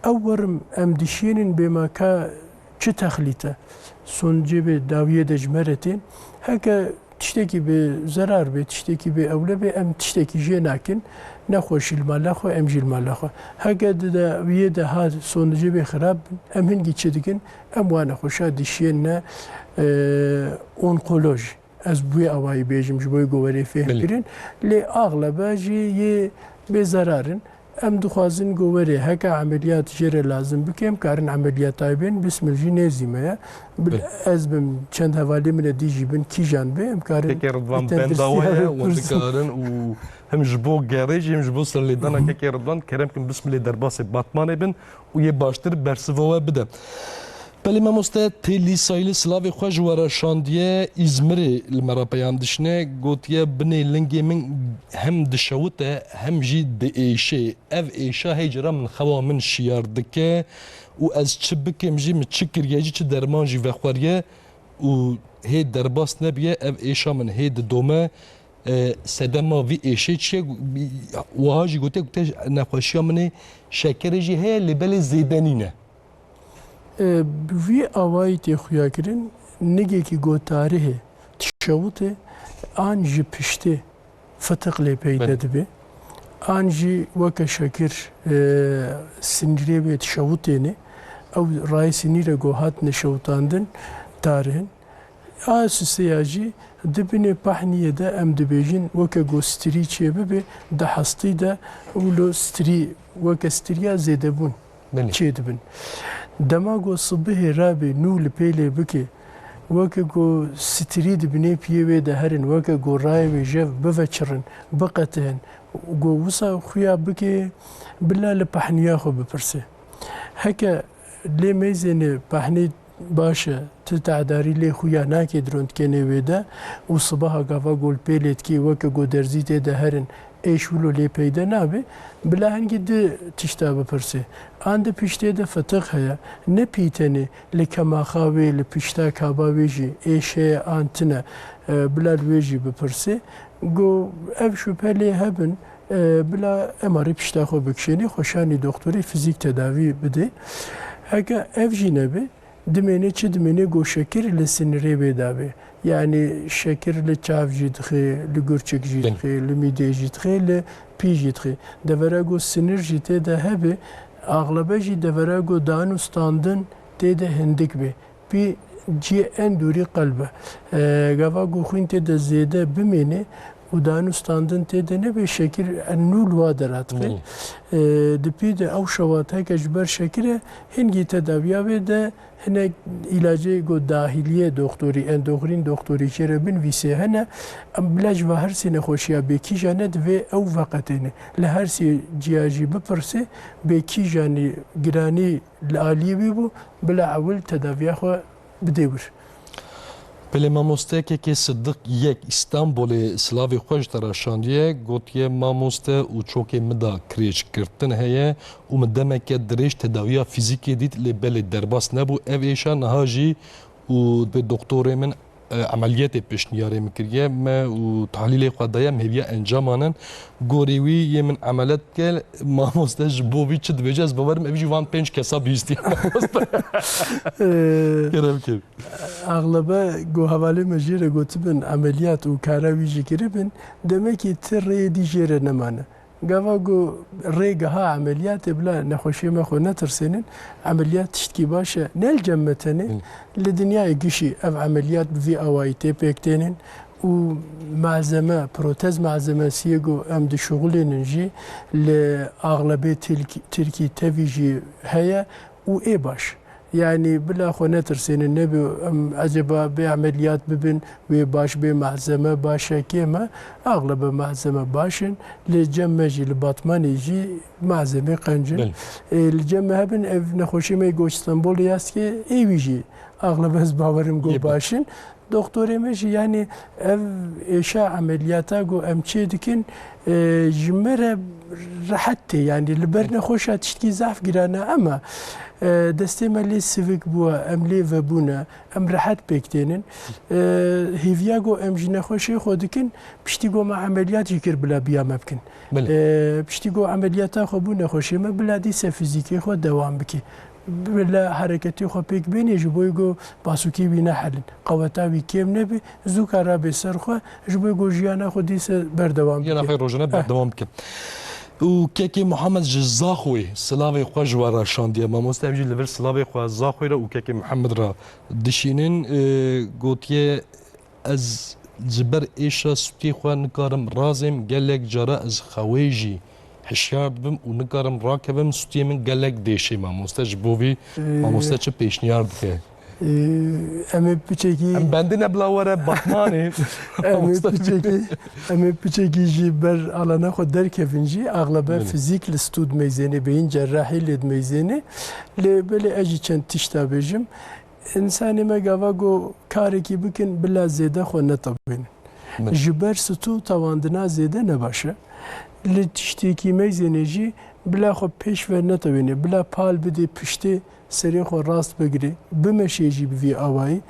Ew werm em dişiyênin bêmaka çi texlît e. Sonicê wê dawiyê de ji me re tên. Heke tiştekî bê zerar bê, tiştekî bê ewle bê, em tiştekî jê nakin. Nexweşî li mala xwe, em jî li mala xwe. Heke di dawiyê de ha sonicê wê xirab bin, em hingî çi dikin? Em wa nexweşa dişiyêne, e, onkolojî. Ez bi wê awayî bêjim, ji bo wê goverê fêhm Belê. kirin. Lê axlebe jî yê bê zerar in. Em dixwazin goverê heke emeliyat jê re lazim bike, em karin emeliyatayê bên, bismil jî nêzî me ye. Bi-, Belê. ez bim, çend hevalê min e dî jî bin, kîjan bê, em karin Kekê Ridvan bi tenduristiya bendawa ye, wê û pirsin. dikarin û hem ji bo gerê jî, hem ji bo serlêdana Kekê Ridvan, kerem kin bismilê derbasê Batmanê bin û yê baştir bersiva we bide. Belê mamoste, tê Lîsayîlî silavê xwe ji we re şandiye, Îzmirê li me re peyam dişine, gotiye, "Binê lingê min hem dişewite, hem jî diêşê. Ev êşa hê cara min xewa min şiyar dike û ez çi bikim jî, min çi kiriye jî, çi derman jî vexweriye û hê derbas nebiye, ev êşa min hê didome." E, sedema vî êşê çi ye? Wiha jî gotiye, gotiye, "Nexweşiya min ê şekerê jî heye, lê belê zêde nîne." E, bi vî awayî tê xuyakirin, nigekî ku tarihê dişewite an ji piştê fitiq lê peyde Belê. dibe, an jî weke şekir, e, sinîrê wê dişewitêne, ew rayê sinîre ku hatine şewitandin, tarihin. A sisêya jî di binê pahniyê de em dibêjin, weke ku strî çêbibe, di hestî de wilo strî, weke striya zêdebûn Belê. çêdibin. Dema ku sibihê rabe nû li pêlê bike, weke ku strî di binê piyê wê de herin, weke ku rayê wê jev biveçirin, biqetihin, ku wisa xuya bike, bila li pahniya xwe bipirse. Heke lê meyzêne pahnê baş e, ti tedarî lê xuya nake di röntgenê wê de û sibaha gava gol pê lê dikê weke ku derzî tê de herin êş wilo lê peyde nabe, bila hingî di tişta bipirse. An di piştê de fitiq heye, ne pî tenê li kemaxa wê, li pişta kaba wê jî êş heye an tine, e, bila li wê jî bipirse. Go ev şüphe lê hebin, E, bila M R pişta xwe bikişênê, xweşanî doktorê fizîk tedavî bidê. Heke ev jî nebe, dimêne çi dimêne go şekir li sinirê wê dabe. Yani şekir li çav jî dixê, li gurçik jî Bin. dixê, li mîdê jî dixê, li pî jî dixê. Devera go sinir jî tê de hebe, axlebe jî devera go dan û standin tê de hindik be. Pî cihê en dûrî qelb e. E, gava ku xwîn tê de zêde bimêne û dan û standin tê de nebe, şekir en nû li wa dera dixê. Belê. E, di pî de ew şewat heke ji ber şekir e, hingî tedaviya wê de hinek îlacê ku dahiliyê doktorî, endokrîn doktorî çêre binivîsê hene, em bila ji va her sê nexweşiya bê kîjan e divê ew veqetêne. Li her sê ciya jî bipirsê, bê kîjanî giranî li aliyê wî bû, bila ewil tedaviya xwe bidê wir. Belê mamoste, kekê Sidiq yek Îstanbulê silavê xwe ji te re şandiye, gotiye, mamoste û çokê min de kirêçgirtin heye û min demeke dirêj tedawiya fizîkê dît, lê belê derbas nebû ev êşa niha jî û dibê doktorê min, e, emeliyetê pêşniyarê min kiriye me û tahlîlê xwe daye, em hêviya encaman in. Gorî wî yê min emeliyat bike, mamoste ji bo vî çi dibêje? Ez bawerim ev jî van pênc kesa bihîstiye mamoste. Ee, Kerem kir. Axlebe ku hevalê me jê re gotibin emeliyat û kara wî jî kiribin, demekî ti rêyê dî jê re nemane. Gava ku rê giha emeliyatê, bila nexweşiyê me xwe netirsênin, emeliyat tiştkî baş e. Ne li cem me tenê, Hı. li dinyayê gişî ev emeliyat bi vî awayî tê pêk tênin û malzeme, protez malzemesiyê ku em dişuxulênin jî li axlebê tilk-, Tirkî tevî jî heye û ê baş. Yani bila xwe netirsênin, nebe em eceba bê emeliyat bibin, wê baş bê, malzeme baş e, kêm e, axlebe malzeme baş in, lê cem me jî li Batmanê jî malzemê qenc in. Belê. Ê, li cem me hebin, ev nexweşî me goç Stenbolê ya dike, ê wî jî axlebe ez bawerim go Yê baş in. Doktorê me jî, yani ev êşa emeliyata ku em çê dikin, e, ji me re rehet tê, yani li ber nexweşa tiştkî zehf giran e, ama, e, destê me lê sivik bûye, em lê vebûne, em rehet pêk tênin. E, hêviya ku em ji nexweşê xwe dikin, piştî ku me emeliyat jî kir bila biya me bikin. Belê. E, piştî ku emeliyata xwe bû nexweşê me, bila dîse fizîkê xwe dewam bike. Bila hereketê xwe pêk bênê, ji bo ku basûkê wî nehelin. Qeweta wî kêm nebe, zûka rabe ser xwe, ji bo ku jiyana xwe dîse berdewam Jiyana bike. xwe rojane Eh. berdewam bike. Û kekê Muhammed ji Zaxoyê silavê xwe ji we re şandiye. Mamoste, em jî li vir silavê xwe Zaxoyê re û kekê Muhammed re dişînin. Ee, gotiye, ez ji ber êşa stûyê xwe nikarim razêm, gelek cara ez xewê jî hişyar dibim û nikarim rakevim, stûyê min gelek dêşê. Mamoste, ji bo vî Ee, mamoste çi pêşniyar dike? Ee, em ê piçekî Em bendine bila were Batmanê. Em ê Mamoste piçekî, em ê piçekî jî ber alana xwe derkevin jî, axlebe Belê. fizîk li stû dimeyzênê, beyin cerrahî lê dimeyzênê. Lê belê ez jî çend tişta bêjim. Însanê me gava ku karekî bikin, bila zêde xwe netewînin. Min. Ji ber stû tewandina zêde ne baş e. Li tiştekî meyzênê jî bila xwe pêş ve netewînê, bila pal bidê piştê, serê xwe rast bigirê, bimeşê jî bi vî awayî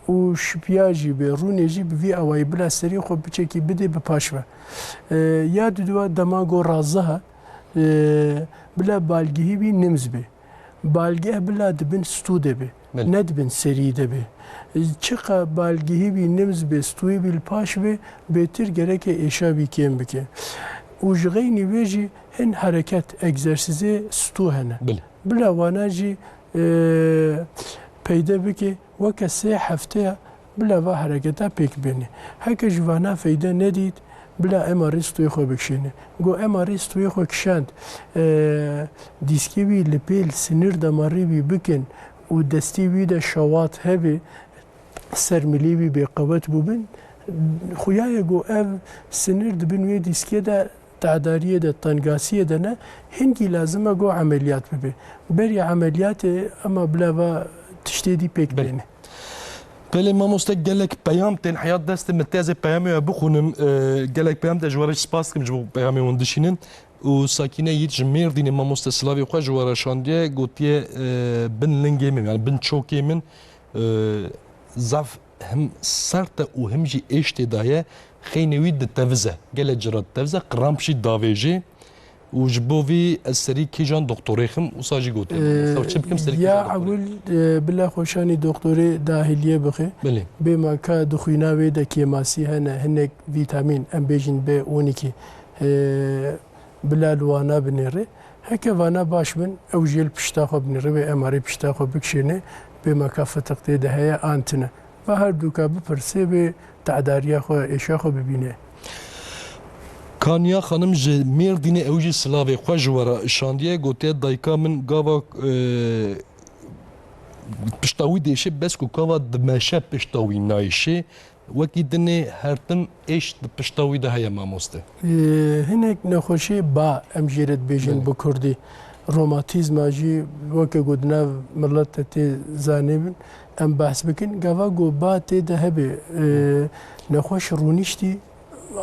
û şipiya jî bê, rûnê jî bi vî awayî, bila serê xwe piçekî bidê bi paş ve. E, ya diduwa dema ku raziha, e, bila balgihî wî nimz bê. Balgeh bila di bin stû de be, Belê. ne di bin serî de be. Çiqa balgehî wî nimz be, stûyê wî li paş be, bêtir gereke êşa wî kêm bike. Û ji xeynî wê jî hin hereket, egzersîzê stû hene. Belê. Bila wana jî, e, peyde bike, weke sê hefteya bila va hereketa pêk bêne. Heke ji vana feyde nedît, bila M R stûyê xwe bikişêne. Go M R stûyê xwe kişand, e, dîskê wî li pêl sinir damarê wî bikin û destê wî de şewat hebe, ser milê wî bêqewet bûbin, xuya ye go ev sinir di bin wê dîskê de tedariyê de, tengasiyê de ne, hingî lazim e go emeliyat bibe. Berî emeliyatê ema bila va tiştê dî pêk Belê. bêne. Belê mamoste, gelek peyam tên heya destê min, tê ez ê peyamê we bixwînim. E, gelek peyam te ji we re spas dikim ji bo peyamê hûn dişînin. Û Sakîne Yiğit ji Mêrdînê, mamoste, silavê xwe ji we re şandiye, gotiye, e, bin lingê min, yani bin çokê min, e, zaf him sert e û him jî êş tê daye. xeynê wî ditevize. Gelek cara ditevize, qramp jî davêjê. Û ji bo vî ez serî kîjan doktorê xim, wisa jî gotiye. Ee, Wisa çi bikim serî ya kîjan doktorê? Ewil, e, bila xweşanî doktorê dahiliyê bixe. Belê. Bêma ka di xwîna wê de kêmasî hene, hinek vîtamîn, em bêjin B on iki, e, bila li wana binêre. Heke vana baş bin, ew jê li pişta xwe binêre, wê M R A pişta xwe bikişêne, bêma ka fitiq tê de heye an tine. Va her dûka bipirsê, wê tehdariya xwe, êşa xwe bibîne. Kaniya Xanim ji Mêrdînê, ew jî silavê xwe ji we re şandiye, gotiye, dayika min gava, e, pişta wî dêşê, bes ku gava dimeşe pişta wî nayêşê, wekî dinê her tim êş di pişta wî de heye, mamoste. Ee, hinek nexweşê ba, em jê re dibêjin Belê. bi kurdî. Romatîzma jî weke ku di nav milet de tê zanîbin, em behs bikin. Gava ku ba tê de hebe, ee, nexweş rûniştî,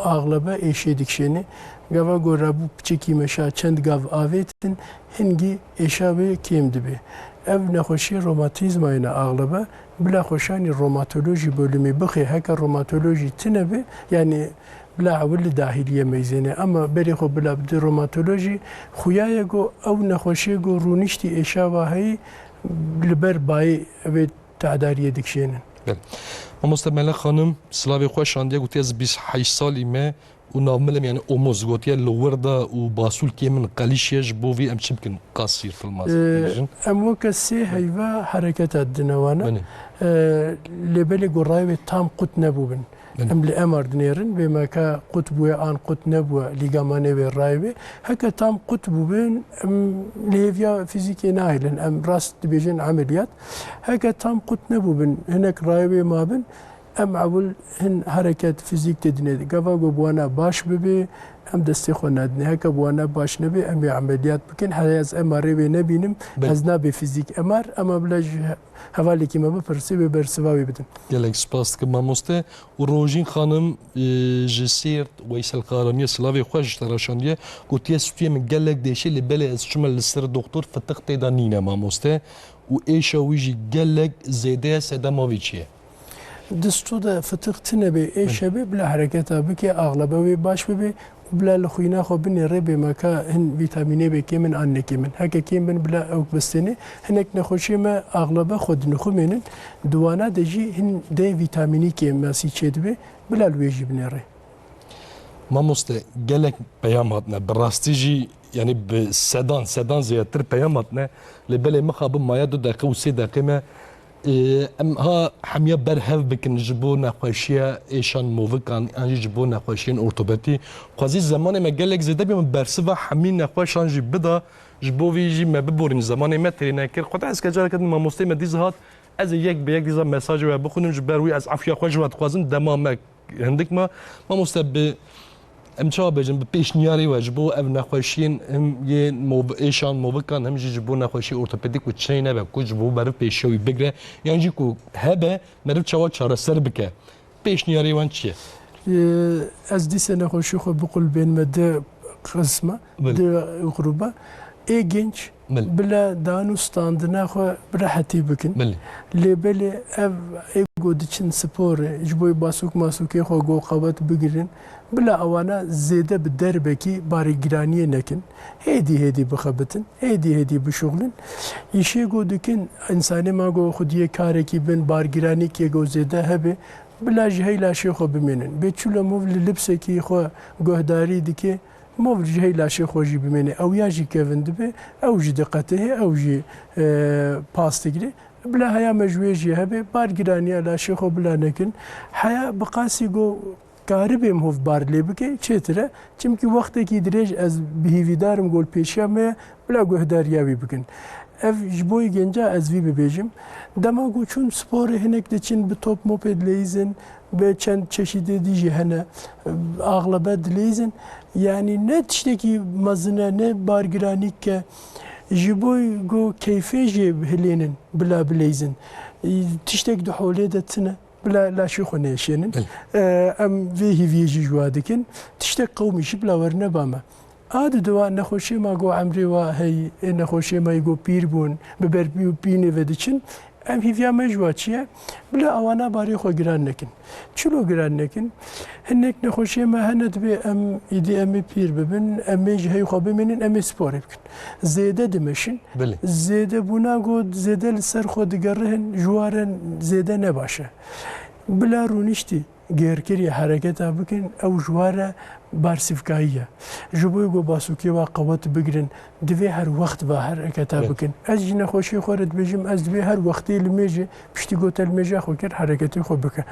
axlebe êşê dikişêne. Gava ku rabû piçekî meşa çend gav avêtin, hingî êşa wê kêm dibe. Ev nexweşî romatîzmayê ne axlebe, bila xweşanî romatolojî bölümê bixê, heke romatolojî tine be, yanî bila ewil li dahiliyê meyzêne, ama berê xwe bila bide romatolojî, xuya ye ku ew nexweşiyê ku rûniştî êşa wa heyî li ber bayê ev ê tedariyê dikişênin. Belê. Mamoste Melek Xanim, silavê xwe şandiye, gotiye, ez bîst heşt salî me û navmil im, yanî omoz, gotiye, li wir de û basûlkê min qelîşiye, ji bo vî em çi bikin, qasîr filmaz Ee, bêjin? Em weke sê heyva hereketa didine wana. Belê. Ee, lê belê ku rayê wê tam qut nebûbin. Belê. Em li M R dinêrin, bê me ka qut bûye an qut nebûye, lîgamanê wê rayê wê. Heke tam qut bûbin, em li hêviya fîzîkê nahêlin, em rast dibêjin emeliyat. Heke tam qut nebûbin, hinek rayê wê mabin, em ewil hin hereket fîzîk tê dinê. Gava ku bi wana baş bibe, em destê xwe nadinê. Heke bi wana baş nebe, em ê emeliyat bikin. Heye ez M R ê wê nebînim, Belê. ez nabê fîzîk M R, ema bila ji hevalekî me bipirsê, wê bersiva wê bidin. Gelek spas dikim, mamoste. Û Rojîn Xanim, e, ji Sêrt, Weysel Xaramiye silavê xwe ji te re şandiye. Gotiye, stûyê min gelek dêşe, lê belê ez çûme li ser doktor, fitiq tê de nîne, mamoste. Û êşa wî jî gelek zêde ye, sedema vî çi ye? Di stû de fitiq tine bê, êş Belê. hebe, bila hereketa bike, axlebe wê baş bibe û bila li xwîna xwe binêre, bê me ka hin vîtamînê bê kêm in an nekêm in. Heke kêm bin, bila ew bistêne. Hinek nexweşiyê me axlebe xwe dinixumênin. Di wana de jî hin D vîtamînî kêmasî çêdibe, bila li wê jî binêre. Mamoste, gelek peyam hatine. Bi rastî jî, yanî bi sedan, sedan zêdetir peyam hatine. Lê belê mixabin maye du deqe û sê deqê me, e, em ha hemiya ber hev bikin ji bo nexweşiya êşan movikan, an jî ji bo nexweşiyên ortopetî. Xwezî zemanê me gelek zêde bî, min bersiva hemî nexweşan jî bida, ji bo vî jî me biborîn, zemanê me têrê nekir. Xwedê ez ke careke din mamosteyê me dîz hat, ez ê yek bi yek dîza mesajê we bixwînim, ji ber wî ez efûya xwe ji we dixwazim, dema me hindik ma. Mamoste, bi, em çawa bêjin, bi pêşniyarê we ji bo ev nexweşiyên him yê mov-, êşan movikan, him jî ji bo nexweşiyê ortopedîk ku çinê nebe, ku ji bo meriv pêşiya wî bigre, yan jî ku hebe, meriv çawa çareser bike. Pêşniyarê wan çi ye? Ee, ez dîse nexweşî xwe biqulbênime di qisma, Belê. di gruba. Ê genç Belê. bila dan û standina xwe bi rehetî bikin. Belê. Lê belê ev ê ku diçin sporê, ji bo basûk masûkê xwe go qewet bigirin, bila ewana zêde bi derbekî barê giraniyê nekin. Hêdî hêdî bixebitin, hêdî hêdî bişuxlin. Îşê ku dikin, însanê ma ku xwediyê karekî bin, bargiranîkê ku zêde hebe, bila ji hey laşê xwe bimênin. Bê çûle mov li lipsekî xwe guhdarî dike, mov ji hey laşê xwe jî bimêne. Ew ya jî kevin dibe, ew jî diqetihê, ew jî, e, pas digre. Bila heya me ji wê jî hebe, bargiraniya laşê xwe bila nekin. Heya bi qasî ku karibê mov bar lê bike, çêtir e. Çimkî wextekî dirêj ez bi hîvîdar im, ku li pêşiya me ye, bila guhdariya wî bikin. Ev ji bo yê genca ez vî bibêjim. Dema ku çûn sporê hinek diçin, bi top mopê dileyîzin, bi çend çeşîdê dî jî hene, axlebe dileyîzin. Yanî ne tiştekî mezin e, ne bargiranîk e. Ji bo ku keyfê jê hilênin, bila bileyîzin. Tiştek di holê de tine. Bila laşê xwe nêşênin. Belê. Ee, em vê hîviyê jî ji wa dikin. Tiştek qewimî jî bila werne ba me. A di diwa nexweşiyê ma ku emrê wa hey, ê nexweşiyê ma yê ku pîr bûn, bi ber pî-, pînê ve diçin, Em hîviya me ji we çi ye? Bila ewana barê xwe giran nekin. Çilo giran nekin? Hinek nexweşiyê me hene, dibê em îdî em ê pîr bibin, em ê ji hey xwe bimînin, em ê sporê bikin. Zêde dimeşin. Belê. Zêde bûna ku zêde li ser xwe digerihin, ji we re zêde ne baş e. Bila rûniştî gêrkirî hereketa bikin, ew ji we re barsîvkayî ye. Ji bo ku basûkê we qewet bigirin, divê her wext ve hereketa Evet. bikin. Ez ji nexweşiyê xwe re dibêjim, ez divê her wextê limêjê, piştî ku te limêja xwe kir, hereketê xwe bike.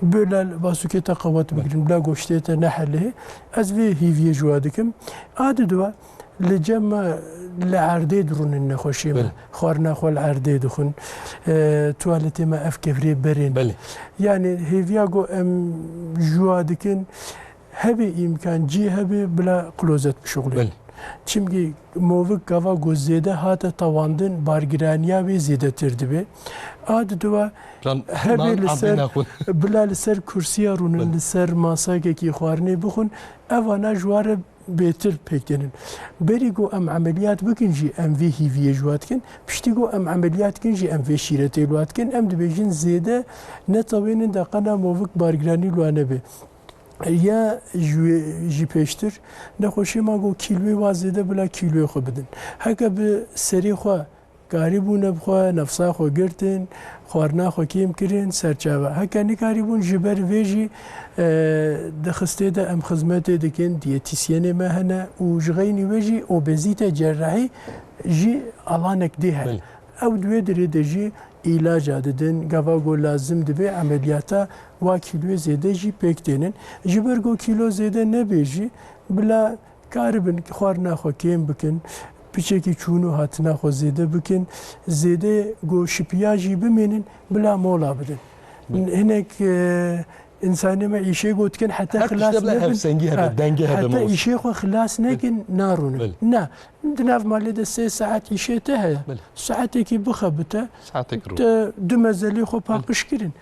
Bila basûkê te qewet bigirin, bila goştê te nehelihê. Ez vê hîviyê ji we dikim. A diduwa, Li cem me li erdê dirûnin nexweşiyê me. Belê. Xwarina xwe li erdê dixwin. E, tuwaletê me ev kevirê berên. Belê. Yani hêviya ku em ji wa dikin, hebe îmkan cî hebe bila klozet bişuxulin. Belê. Çimkî movik gava ku zêde hate tawandin, bargiraniya wê zêdetir dibe. A diduwa Can, hebe nan li ser, erdê nexwin. bila li ser kursiya rûnin, Belê. li ser masakekî xwarinê bixwin, evana ji wa re bêtir pêk tênin. Berî ku em emeliyat bikin jî em vê hîviyê ji wa dikin, piştî ku em emeliyat dikin jî em vê şîretê li wa dikin, em dibêjin zêde netewênin de qena movik bargiranî li wa nebe. Ya ji wê jî pêştir nexweşê ma ku kîloyê wa zêde bila kîloyê xwe bidin. Heke bi serê xwe Karîbûne bi xwe, nefsa xwe girtin, xwarina xwe kêm kirin, serçave. Heke nikarîbûn ji ber vê jî, e, di xistê de em xizmetê dikin, diyetîsyenê me hene û ji xeynî wê jî obezîte cerrahî jî alanek dê hene. Belê. Ew di wê dirê de jî îlaca didin, gava ku lazim dibe emeliyata wa kîloyê zêde jî pêk tênin. Ji ber ku kîlo zêde nebê jî bila Karibin xwarina xwe kêm bikin, piçekî çûn û hatina xwe zêde bikin, zêde goşipiya jî bimînin, bila mola bidin. Belê. Hinek, e, insanê me îşê gotikin heta Her xilas tişte bile nebin. hevsengî hebe, Ha, dengê hebe heta mamoste. îşê xwe xilas nekin, narûnin. Belê. Na, di nav malê de sê saet îşê te heye. Belê. Saetekî bixebite, Saetek rû. te du mezelê xwe paqij kirin.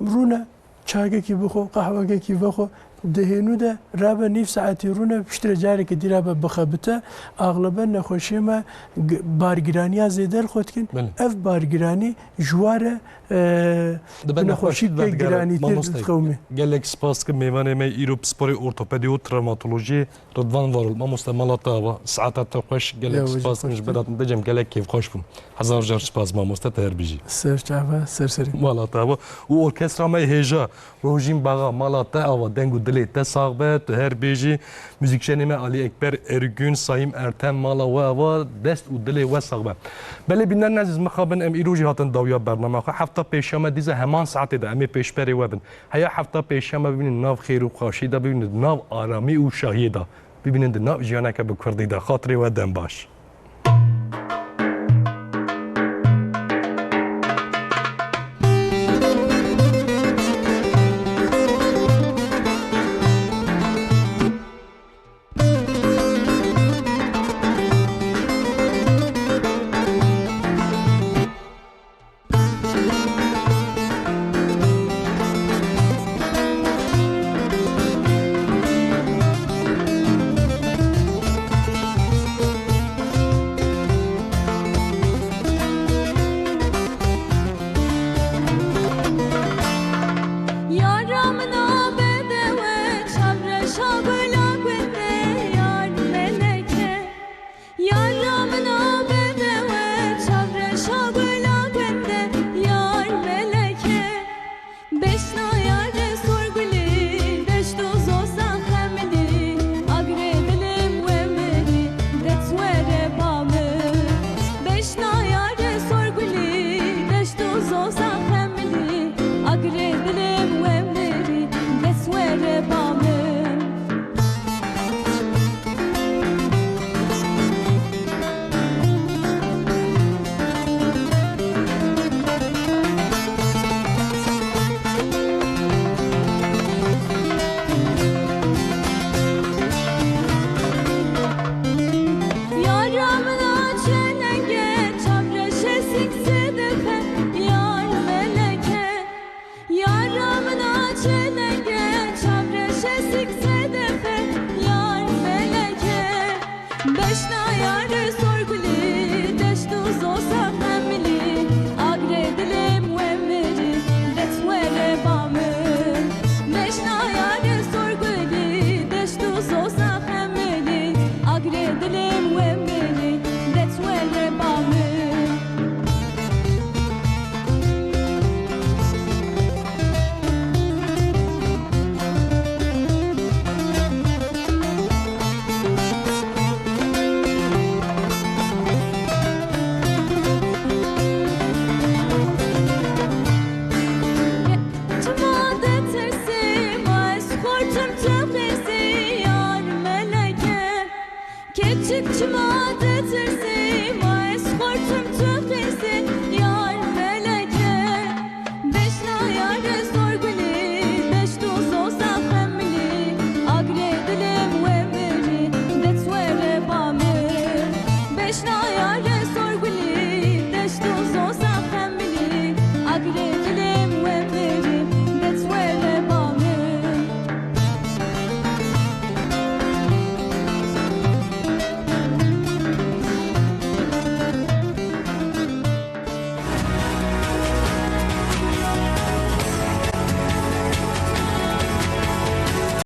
Rûne çayekî bixwe, qehwekekî vexwe, di hênû de rabe nîv saetî rûne, piştre carekê dî rabe bixebite, axlebe nexweşiyê me g-, bargiraniya zêde li xwe dikin. Belê. Ev bargiranî ji wa re, e, Dibe bi nexweşî nexweşî pê vedigerin. giranîtir Mamoste, dixewimê. Gelek spas dikim mêvanê me îro pisporê ortopedî û travmatolojiyê Ridvan Varol, mamoste, mala te ava, saeta te xweş, gelek Yaw, spas hocam, dikim ji xweş bira te. Te cem gelek kêfxweş bûm. Hezar car spas mamoste, te her bijî. Ser çava, ser serî. Mala te ava. Û orkestra me hêja, Rojîn Baxa, mala te ava, deng û dilê te sax be, tu her bêjî. Muzîkjenê me Alî Ekber Ergün, Sayîm Ertem, mala we ava, dest û dilê we sax be. Belê bîner nezîz mixabin, em îro jî hatin dawiya bernama xwe. Hefta pêşiya me dîsa heman saetê de em ê pêşberê we bin. Heya hefta pêşiya me bibînin nav xêr û xweşî de, bibînin nav aramî û şahiyê de. Bibînin di nav jiyaneke bi kurdî de. Xatirê we dem baş. Yara min a bedewe, çavreşa gula gund e, yar meleke. Yara min a bedewe, çavreşa gula gund e, yar meleke. Beşna yare sor gulî, deşt û zosa xemilî, agirê dilê we mirî, det were ba min. Beşna yare sor gulî, deşt û zosa xemilî, agirê dilê we mirî, det were ba min. Yara min a çelenge, çavreşê sîk zêdixe, yar meleke. Yara min a çelenge,